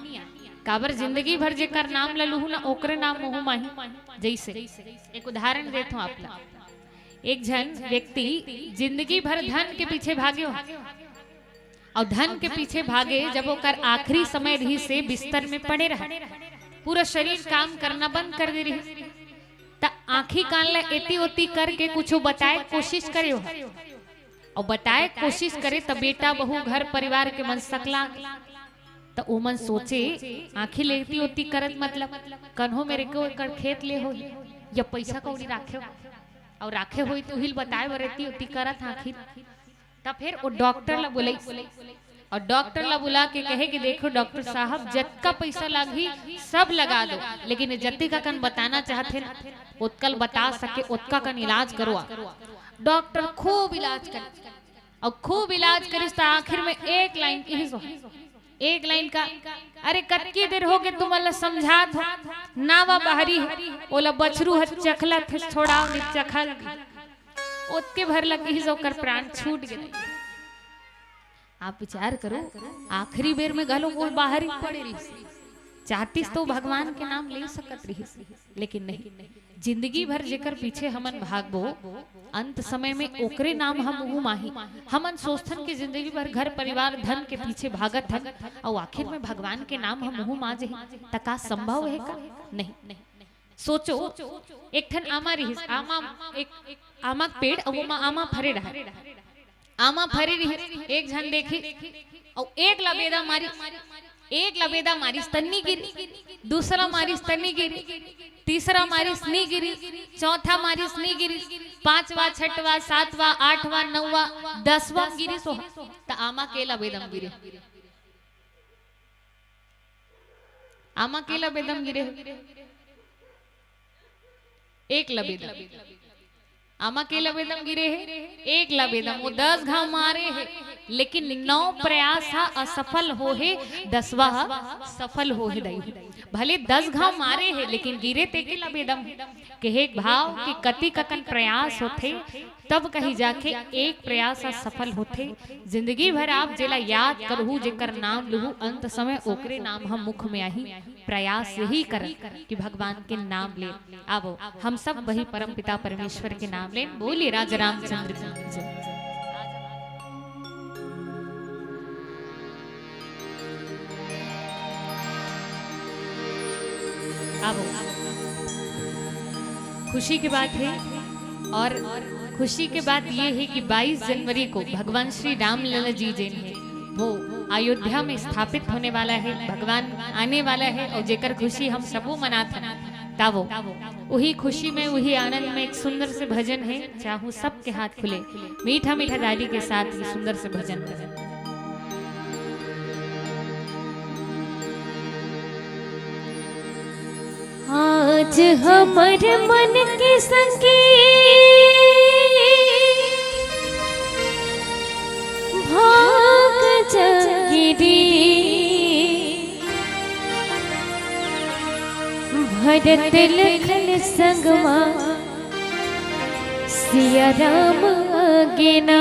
काबर, जिंदगी भर जेकर नाम ल लुहू ना, ओकरे नाम मुहूं माही। जइसे एक उदाहरण देथों आप ला, एक झन व्यक्ति जिंदगी भर धन के पीछे भागे हो, अउ धन के पीछे भागे, जब ओकर आखिरी समय रहिसे, बिस्तर में पड़े रहा, पूरा शरीर काम करना बंद कर दे रही, त आंखी कान ला एती ओती करके कुछू बताए कोशिश करे हो, अउ बताए कोशिश करे, त बेटा बहू घर परिवार के मन सकला, त ओमन सोचे, आंखी ले एती ओती करत मतलब कन्हो मेरे को एकर खेत ले होही, या पैसा कौड़ी राखे हो, अउ राखे होही त उही ल बताए बर एती ओती करत आंखी। त फिर वो डॉक्टर ला बुलाइस, अउ डॉक्टर ला बुला के कहे कि देखो डॉक्टर साहब, जतका पैसा लागही सब लगा दो, लेकिन ये जतिका कन बताना चाहत हे ना, ओतका ल बता सके, ओतका कन इलाज करवा। डॉक्टर खूब इलाज करे, अउ खूब इलाज करिस, त आखिर में एक लाइन किहिस हो, एक लाइन का, अरे कतकी देर होगे तुमन ला समझात हो, नावा बाहरी हे, ओला बछरू ह चखलत हे, छोड़ाव दे चखल। ओतके भर ला किहिस, ओकर प्राण छूट गे। आप विचार करो, आखिरी बेर में घलो वो बाहरी पड़े रहिस। चाहतिस तो भगवान के नाम ले सकत रिहिस, लेकिन नहीं। जिंदगी भर जेकर पीछे हमन भागबो, अंत समय में ओकरे नाम ह मुहूँ म आही। हमन सोचथन कि जिंदगी भर घर परिवार धन के पीछे भागत हन, अउ आखिर में भगवान के नाम ह मुहूँ म आ जाही, त का संभव हे का? नहीं। सोचो, एक ठन आमा रिहिस, आमा, एक आमा के पेड़, अउ ओमा आमा फरे रहय। आमा फरे रिहिस, एक झन देखिस, अउ एक ला बेदा मारिस, एक ला बेदा मारिस त नी गिरिस, दूसरा मारिस त नी गिरिस, तीसरा मारिस नी गिरिस, चौथा मारिस नी गिरिस, पांचवा, छठवा, सातवा, आठवा, नौवा, दसवा गिरिस ओहा, त आमा के ला बेदम गिरे। आमा के ला बेदम गिरे हे? एक ला बेदम। आमा के ला बेदम गिरे हे? एक ला बेदम। वो दस घाव मारे हे, लेकिन नौ प्रयास ह असफल हो हे, दसवा ह सफल हो हे दई। भले दस घाव मारे हे, लेकिन गिरे ते के ला बेदम हे। कहे के भाव कि कति ककन प्रयास होथे, तब कही जाके एक प्रयास ह सफल होथे। जिंदगी भर आप जेला याद करहू, जेकर नाम लुहू, अंत समय ओकरे नाम ह मुख में आही। प्रयास यही करन कि भगवान के नाम ले। आवो, हम सब वही परम पिता परमेश्वर के नाम लेन। बोलिए राजा रामचंद्र की जय। आवो, खुशी की बात है, और खुशी की बात ये है कि बाईस जनवरी को भगवान श्री रामलला जी जेन है, वो अयोध्या में स्थापित होने वाला है, भगवान आने वाला है, और जेकर खुशी हम सबो मनाथन, तावो उही खुशी में, उही आनंद में एक सुंदर से भजन है, चाहूँ सबके हाथ खुले, मीठा मीठा ताली के साथ ये सुंदर से भजन। आज हमर मन के संगे भाग जागे रे, भरत लखन संगमा सिया राम आगे ना।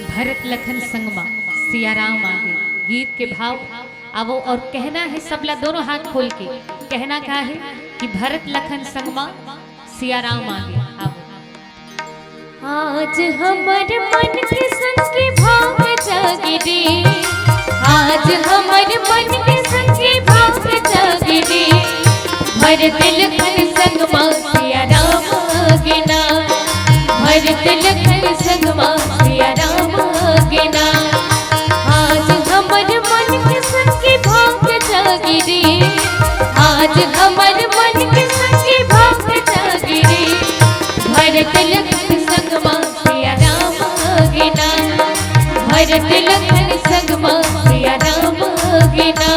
भरत लखन संगमा सिया राम आगे। गीत के भाव आवो और कहना है सबला दोनों हाथ खोल के। कहना का है कि भरत लखन संगमा सिया राम आगे। आवो। आज हमर मन के संगे भाग जागे रे, आज हमर मन के संगे भाग जागे रे, भरत लखन संगमा सिया राम आगे ना, भरत लखन संगमा सिया राम आगे ना। आज हमर मन के संगे भाग जागे रे, आज हमर मन के संगे भाग जागे रे, भरत लखन संगमा सिया राम आगे ना, भरत लखन संगमा सिया राम आगे ना।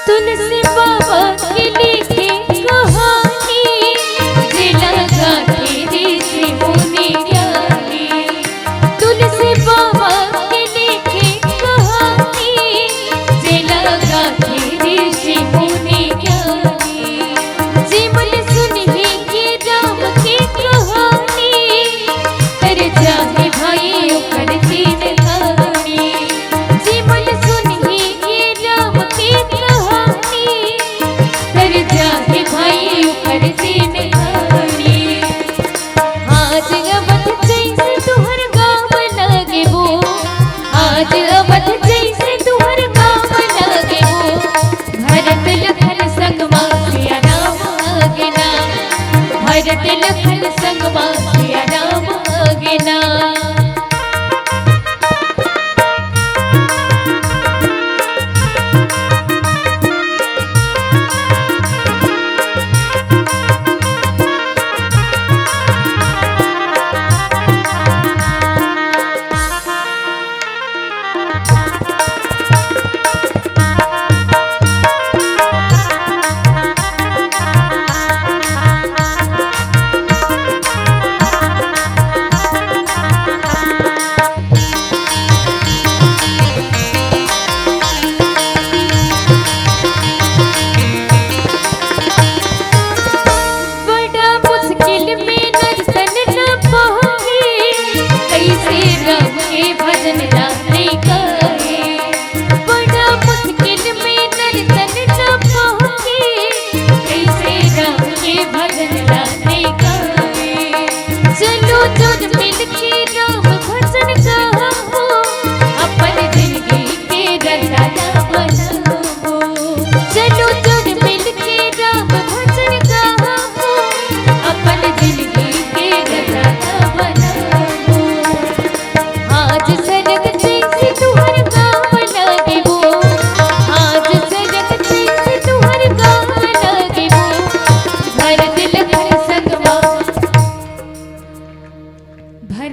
तुलसी बाबा के लिखे कहानी, जे लगा के ऋषि मुनि ज्ञानी। तुलसी बाबा के लिखे कहानी, जे लगा के ऋषि मुनि ज्ञानी। जे मन सुनही ये राम के कहानी, तर जाही भाई ओकर जिनगानी। जे मन सुनही ये राम के कहानी, तर जाही भाई ओकर जिनगानी। आज अवध जैसे तुहर गाँव लागे वो, आज अवध जैसे तुहर गाँव लागे वो, भरत लखन संगमा सिया राम आगे ना, भरत लखन संगमा सिया राम आगे ना।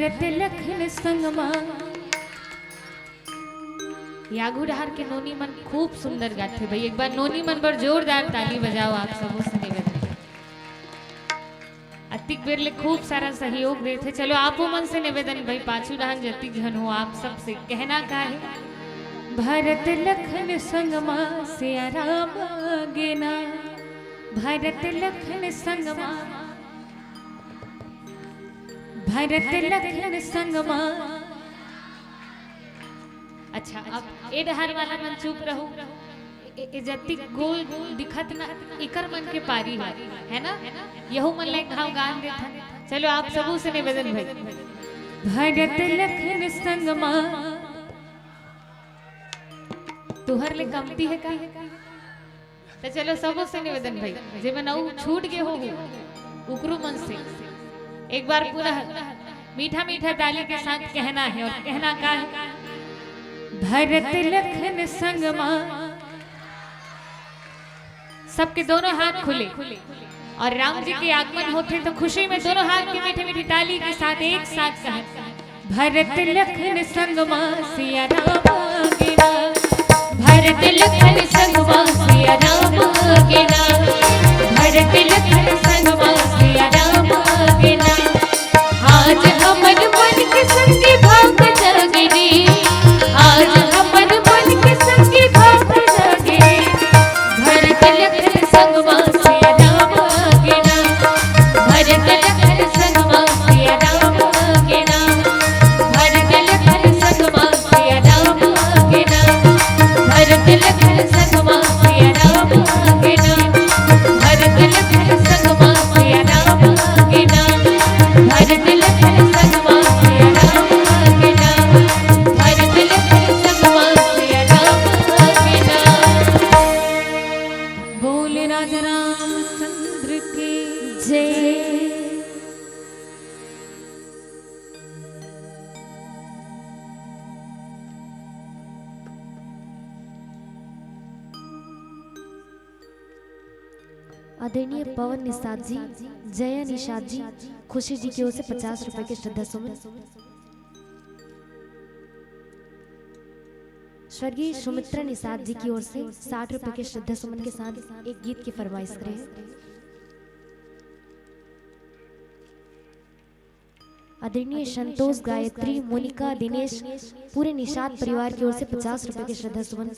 भरत लखन संगमा। यागू डहार के नोनी मन खूब सुंदर गाथे भाई, एक बार नोनी मन बर जोरदार ताली बजाओ आप सबो से निवेदन। अतिक बेर ले खूब सारा सहयोग देथे। चलो, आपो मन से निवेदन भाई, पाछू डहार जतिक झन हो, आप सबसे कहना का हे? भरत लखन संगमा सिया राम आगे ना, भरत लखन संगमा, भरत लखन संगमा। अच्छा, अब ए डहार वाला मन चुप रहू। ए, ए जतिक गोल दिखत ना, इकर मन के पारी हे, है ना? यहू मन ला एक घाव गान देथन। चलो, आप सबो से निवेदन भाई। भरत लखन संगमा। तुहर ले कमती हे का? तो चलो, सबो से निवेदन भाई, जे मन अउ छूट गे हो, उकरू मन से एक बार पुनः मीठा मीठा ताली के साथ कहना हे। और कहना का हे? भरत लखन संगमा। सबके दोनों हाथ खुले और राम जी के आगमन होथे तो खुशी में दोनों हाथ के मीठे मीठे ताली के साथ एक साथ कहें, भरत लखन संगमा सिया राम आगे ना, भरत लखन संगमा सिया राम आगे ना, भरत लखन संगमा सिया राम आगे ना। आज हमर मन के संगे भाग जागे रे, आज हमर मन के संगे भाग जागे रे। भरत लखन संगमा सिया राम आगे ना, भरत लखन संगमा सिया राम आगे ना, भरत लखन संगमा सिया राम आगे ना, भरत लखन संगमा सिया राम आगे ना, भरत लखन संगमा सिया राम आगे ना, भरत लखन संगमा सिया राम आगे ना, भरत लखन संगमा सिया राम आगे ना। बोल राजा रामचंद्र की जय। आदरणीय पवन निषाद जी, जया निषाद जी, खुशी जी की ओर से पचास रुपए के श्रद्धा सुमन। स्वर्गीय सुमित्रा निषाद जी की ओर से साठ रुपए के श्रद्धा सुमन के साथ एक गीत की फरमाइश करे हैं। आदरणीय संतोष, गायत्री, मोनिका, दिनेश, पूरे निषाद परिवार की ओर से पचास रुपए के श्रद्धा सुमन।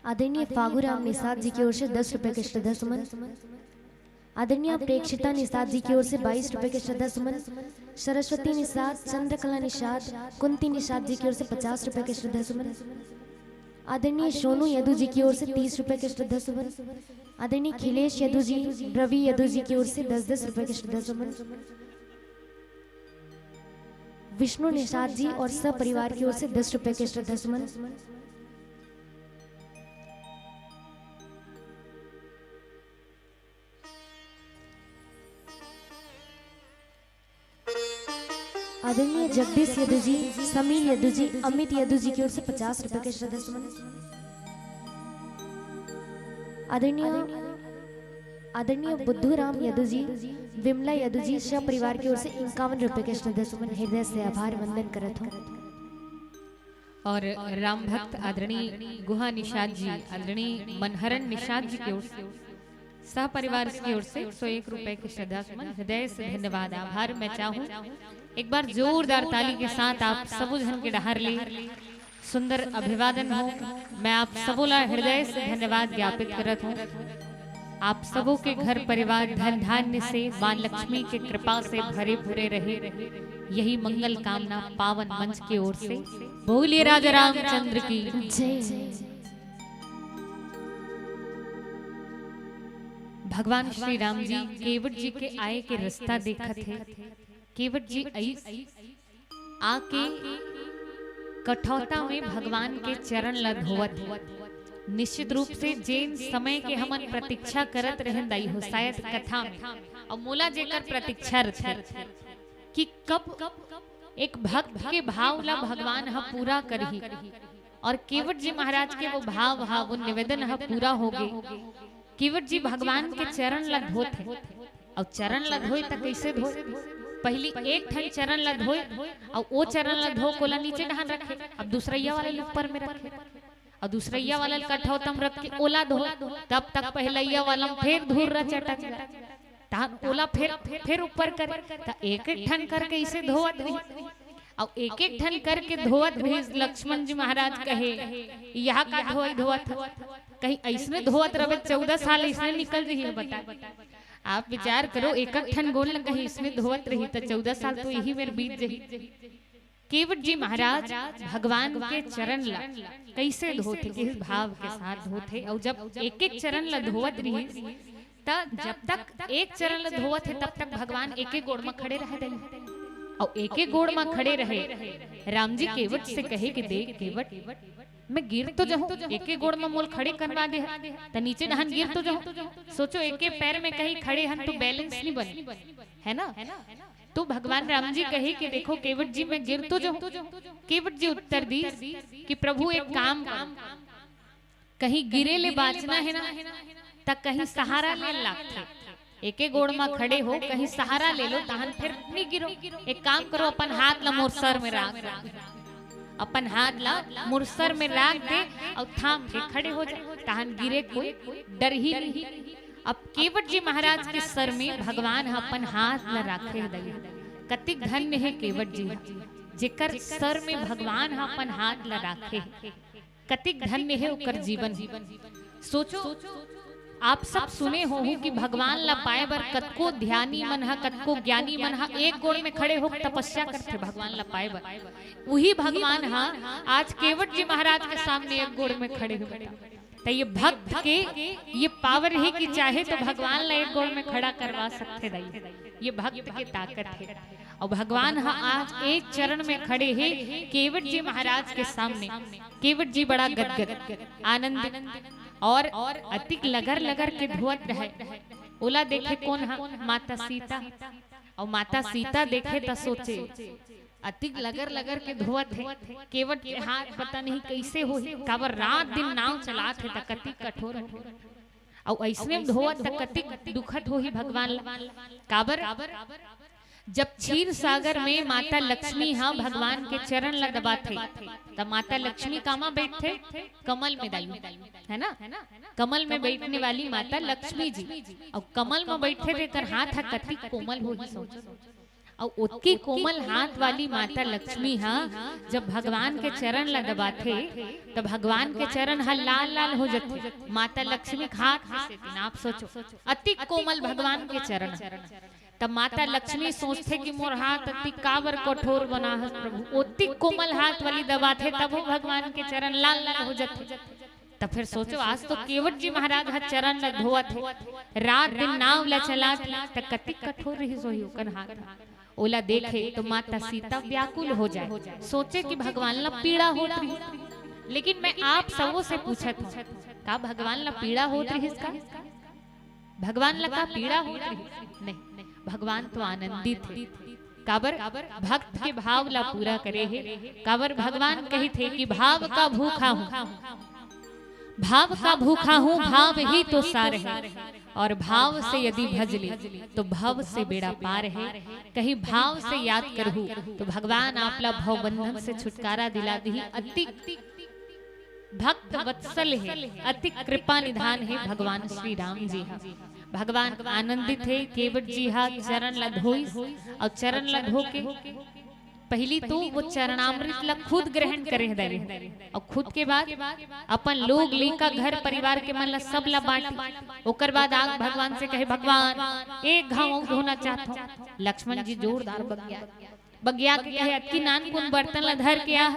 आदरणीय फागू राम निषाद जी की ओर से दस रुपए के श्रद्धा सुमन। आदरणीय प्रेक्षिता निषाद जी की ओर से बाईस रुपए के श्रद्धा सुमन। सरस्वती निषाद, चंद्रकला निषाद, कुंती निषाद जी की ओर से पचास रुपए के श्रद्धा सुमन। आदरणीय सोनू यदु जी की ओर से तीस रुपए के श्रद्धा सुमन। आदरणीय खिलेश यदु जी, रवि यदु जी की ओर से दस दस रुपए के श्रद्धा सुमन। विष्णु निषाद जी और सपरिवार की ओर से दस रुपए के श्रद्धा सुमन। आदरणीय जगदीश यदु जी, समीर यदु जी, अमित यदु जी की ओर से पचास रुपए के श्रद्धा सुमन। आदरणीय, आदरणीय बुद्धू राम यदु जी, विमला यदु जी, सपरिवार की ओर से इक्यावन रुपए के श्रद्धा सुमन। हृदय से आभार वंदन करत हूँ। और राम भक्त आदरणीय गुहा निषाद जी, आदरणीय मनहरन निषाद जी की ओर से सह परिवार की ओर से एक सौ एक रुपए के श्रद्धा सुमन। हृदय से धन्यवाद, आभार। मैं चाहूँ एक बार जोरदार ताली के साथ आप सबो झन के डहार ले सुंदर अभिवादन हो। मैं आप सबो ला हृदय से धन्यवाद ज्ञापित करत हूँ। आप सबो के घर परिवार धन धान्य से, माँ लक्ष्मी के कृपा से भरे पूरे रहे, यही मंगल कामना पावन मंच के ओर से। बोलिए राजा रामचंद्र की जय। भगवान श्री राम जी केवट जी के आए के रास्ता देखत हे। केवट जी अइस आके कठौता में भगवान के चरण ला धोवत हे। निश्चित रूप से जेन समय के हमन प्रतीक्षा करत रहेन दाई हो, शायद कथा में, अउ मोला जेकर प्रतीक्षा रथे कि कब एक भक्त के भाव ला भगवान ह पूरा करही, और केवट जी महाराज के वो भाव हा, वो निवेदन हा पूरा होगे। केवट जी भगवान के चरण ला धोत हे। अउ चरण ला धोए त कइसे धोए? पहिली एक ठन चरण ला धोए, अउ ओ चरण ला धो के ओला नीचे डहान रखे, अब दूसरइया वाला ल ऊपर में रखे, अउ दूसरइया वाला ल कठौतम रख के ओला धो, तब तक पहिलइया वाला म फेर धूर्रा चटक जाए, तहन ओला फेर, फेर ऊपर करे, त एक एक ठन करके इसे धोवत रही। अउ एक एक ठन करके धोवत रहिस। लक्ष्मण जी महाराज कहे, "यह का धोई धोवत हो? कहीं अइसने धोवत रहे, चौदह साल अइसने निकल जही है, बता।" आप विचार करो, एक एक ठन गोड़ ल कहीं इसमें धोवत रही, त चौदह साल तो यही मेर बीत जही। केवट जी महाराज भगवान के चरण ला कइसे धोथे, किस भाव के साथ धोथे, अउ जब एक एक चरण ला धोवत रहिस, त जब तक एक चरण ला धोवत हे, तब तक भगवान एक एक गोड़ म खड़े रहे दई। अउ एक एक गोड़ म खड़े रहे, राम जी केवट से कहे कि, "देख केवट, मैं गिर तो जहूं, एक एक गोड़ म मोल खड़े करवा दे, त नीचे डहान गिर तो जहूं।" सोचो, एक एक पैर में कहीं खड़े हन तो बैलेंस नहीं बने, है ना? तो भगवान राम जी कहे कि, "देखो केवट जी, मैं गिर तो जहूं।" केवट जी उत्तर दीस कि, "प्रभु, एक काम करो, कहीं गिरे ले बांचना हे ना, त कहीं सहारा ले लागथे। एके गोड़ म खड़े हो, कहीं सहारा ले लो, तहन फेर नहीं गिरो। एक काम करो, अपन हाथ ला मोर सर में राख दो, अपन हाथ ला मोर सर में राख दे, अउ थाम के खड़े हो जा, तहन गिरे कोई डर ही नहीं।" अब केवट जी महाराज के सर में भगवान ह अपन हाथ ला राखे हे दई। कतिक धन्य हे केवट जी, जेकर सर में भगवान ह अपन हाथ ला राखे हे। कतिक धन्य हे ओकर जीवन। सोचो, आप सब सुने होहू कि भगवान ला पाए बर कतको ध्यानी मन ह, कतको ज्ञानी मन ह एक गोड़ में खड़े होके तपस्या करथे भगवान ला पाए बर। उही भगवान ह आज केवट जी महाराज के सामने एक गोड़ में खड़े हो। त ये भक्त के ये पावर हे कि चाहे तो भगवान ला एक गोड़ में खड़ा करवा सकथे दई। ये भक्त के ताकत हे। अउ भगवान ह आज एक चरण में खड़े हे केवट जी महाराज के सामने। केवट जी बड़ा गदगद, आनंदित, अउ अतिक लगर लगर के धोवत रहे। ओला देखे कोन ह? माता सीता। अउ माता सीता देखे त सोचे, अतिक लगर लगर के धोवत हे, केवट के हाथ पता नहीं कइसे होही, काबर रात दिन नाव चलात हे त कतिक कठोर होही। अउ अइसने म धोवत त कतिक दुखत होही भगवान ला, काबर जब क्षीर सागर में माता लक्ष्मी ह भगवान के चरण ला दबाथे, त माता लक्ष्मी कामा बइठथे? कमल में दई, है ना? कमल में बइठने वाली माता लक्ष्मी जी। अउ कमल में बइठे तेकर हाथ ह कतिक कोमल होही, सोचो। अउ ओतकी कोमल हाथ वाली माता लक्ष्मी ह जब भगवान के चरण ला दबाथे, त भगवान के चरण ह लाल लाल हो जथे। माता लक्ष्मी के हाथ के सेती, आप सोचो, अतिक कोमल भगवान के चरण। तब माता लक्ष्मी सोचथे कि मोर हाथ अतिक काबर कठोर बना हस प्रभु, ओतिक कोमल हाथ वाली दबाथे तभो भगवान के चरण लाल लाल हो जथे। त फेर सोचो, आज तो केवट जी महाराज ह चरण ल धोवत हे, रात दिन नाव ल चलात हे, त कतिक कठोर रहिस होही ओकर हाथ। ओला देखे तो माता सीता व्याकुल हो जाए, सोचे कि भगवान ला पीड़ा होत रही। लेकिन मैं आप सबो से पूछत हूँ, का भगवान ला पीड़ा होत रहिस का? भगवान ला का पीड़ा होत रहिस? नहीं, भगवान तो आनंदित हे। काबर? भक्त के भाव ला पूरा करे हे। काबर? भगवान कहित हे कि भाव का भूखा हूँ, भाव का भूखा हूँ, भाव ही तो सार है, और भाव से यदि भज ले तो भव से बेड़ा पार है। कहीं भाव से याद करहू तो भगवान आप ला भव बंधन से छुटकारा दिला दिही। अति भक्त वत्सल हे, अति कृपा निधान हे भगवान श्री राम जी हा। भगवान आनंदित हे, केवट जी हा चरण ला धोइस, अउ चरण ला धो के पहिली तो वो चरणामृत ला खुद ग्रहण करे हे दई, अउ खुद के बाद अपन लोग, लइका, घर परिवार के मन ला, सब ला बांटी। ओकर बाद आग भगवान से कहे, "भगवान, एक घाव अउ धोना चाहत हूँ।" लक्ष्मण जी जोरदार बगिया, बगिया के कहे, "अतकी नानकुन बर्तन ला धर के आ।"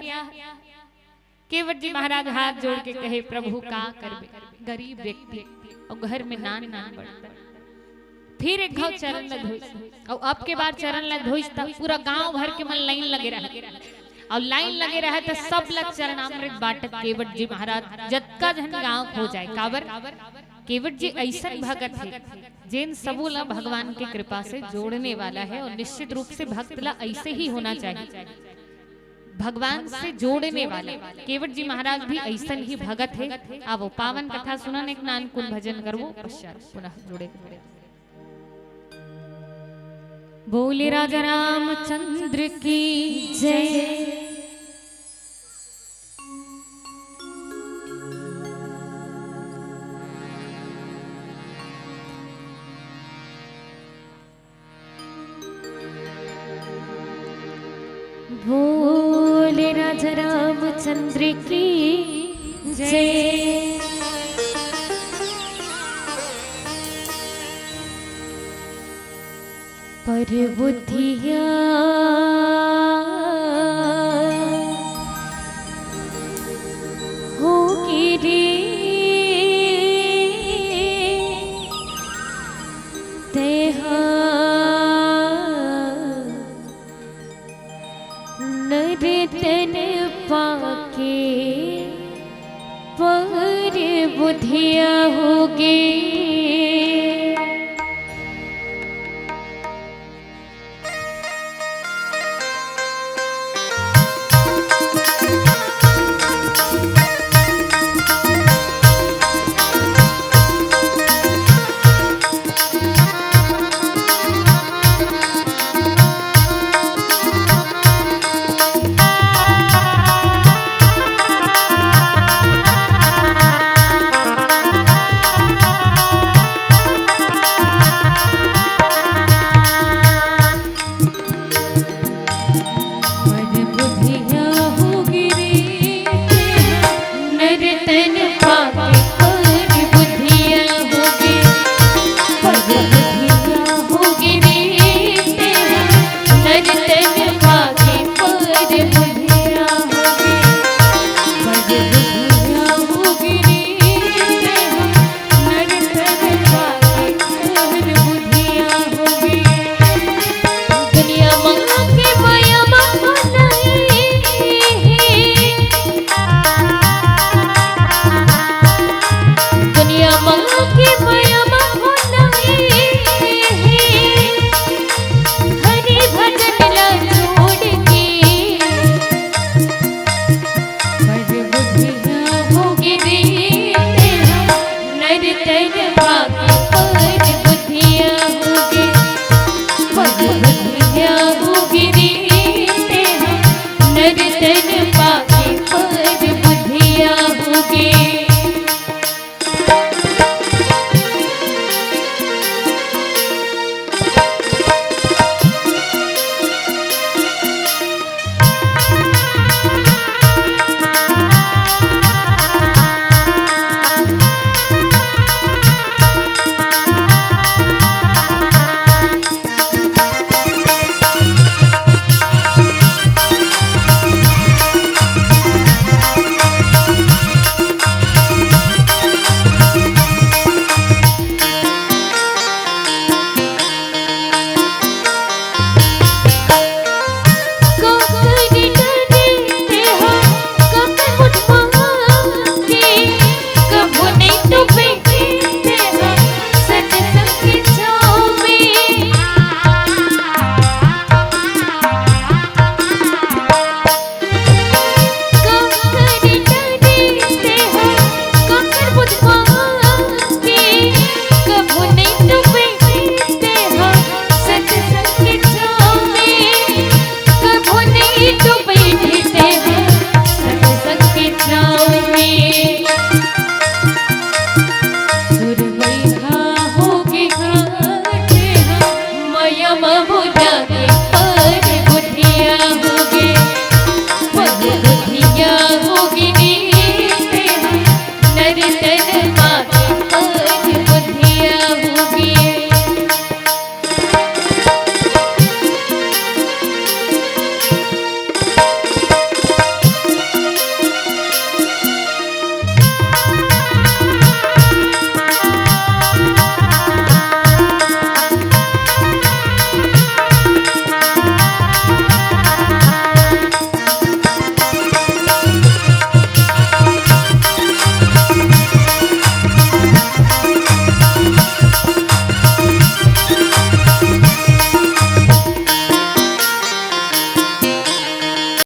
केवट जी महाराज हाथ जोड़ के कहे, "प्रभु, का करबे, गरीब व्यक्ति, अउ घर में नान नान बर्तन।" फिर एक घाव चरण ल धोइस, अउ अब के बार चरण ल धोइस, त पूरा गांव भर के मन लाइन लगे रहे, अउ लाइन लगे रहे, त सब ल चरणामृत बांटत केवट जी महाराज, जतका झन गांव हो जाए। काबर? केवट जी अइसन भगत हे, जेन सबो ल भगवान के कृपा से जोड़ने वाला है, और निश्चित रूप से भक्त ल अइसे ही होना चाहिए। भगवान से जोड़ने वाला। केवट जी महाराज भी ऐसन ही भगत हे। आवो, पावन कथा सुनन, एक नानकुन भजन करबो, पश्चात पुनः जुड़े। बोले राजा रामचंद्र की जय। बोले राजा रामचंद्र की जय। पर बुधिया हो गिरी तेहा नर तन पाके पर बुधिया होगे। पर बुधिया हो गिरी नर तन पाके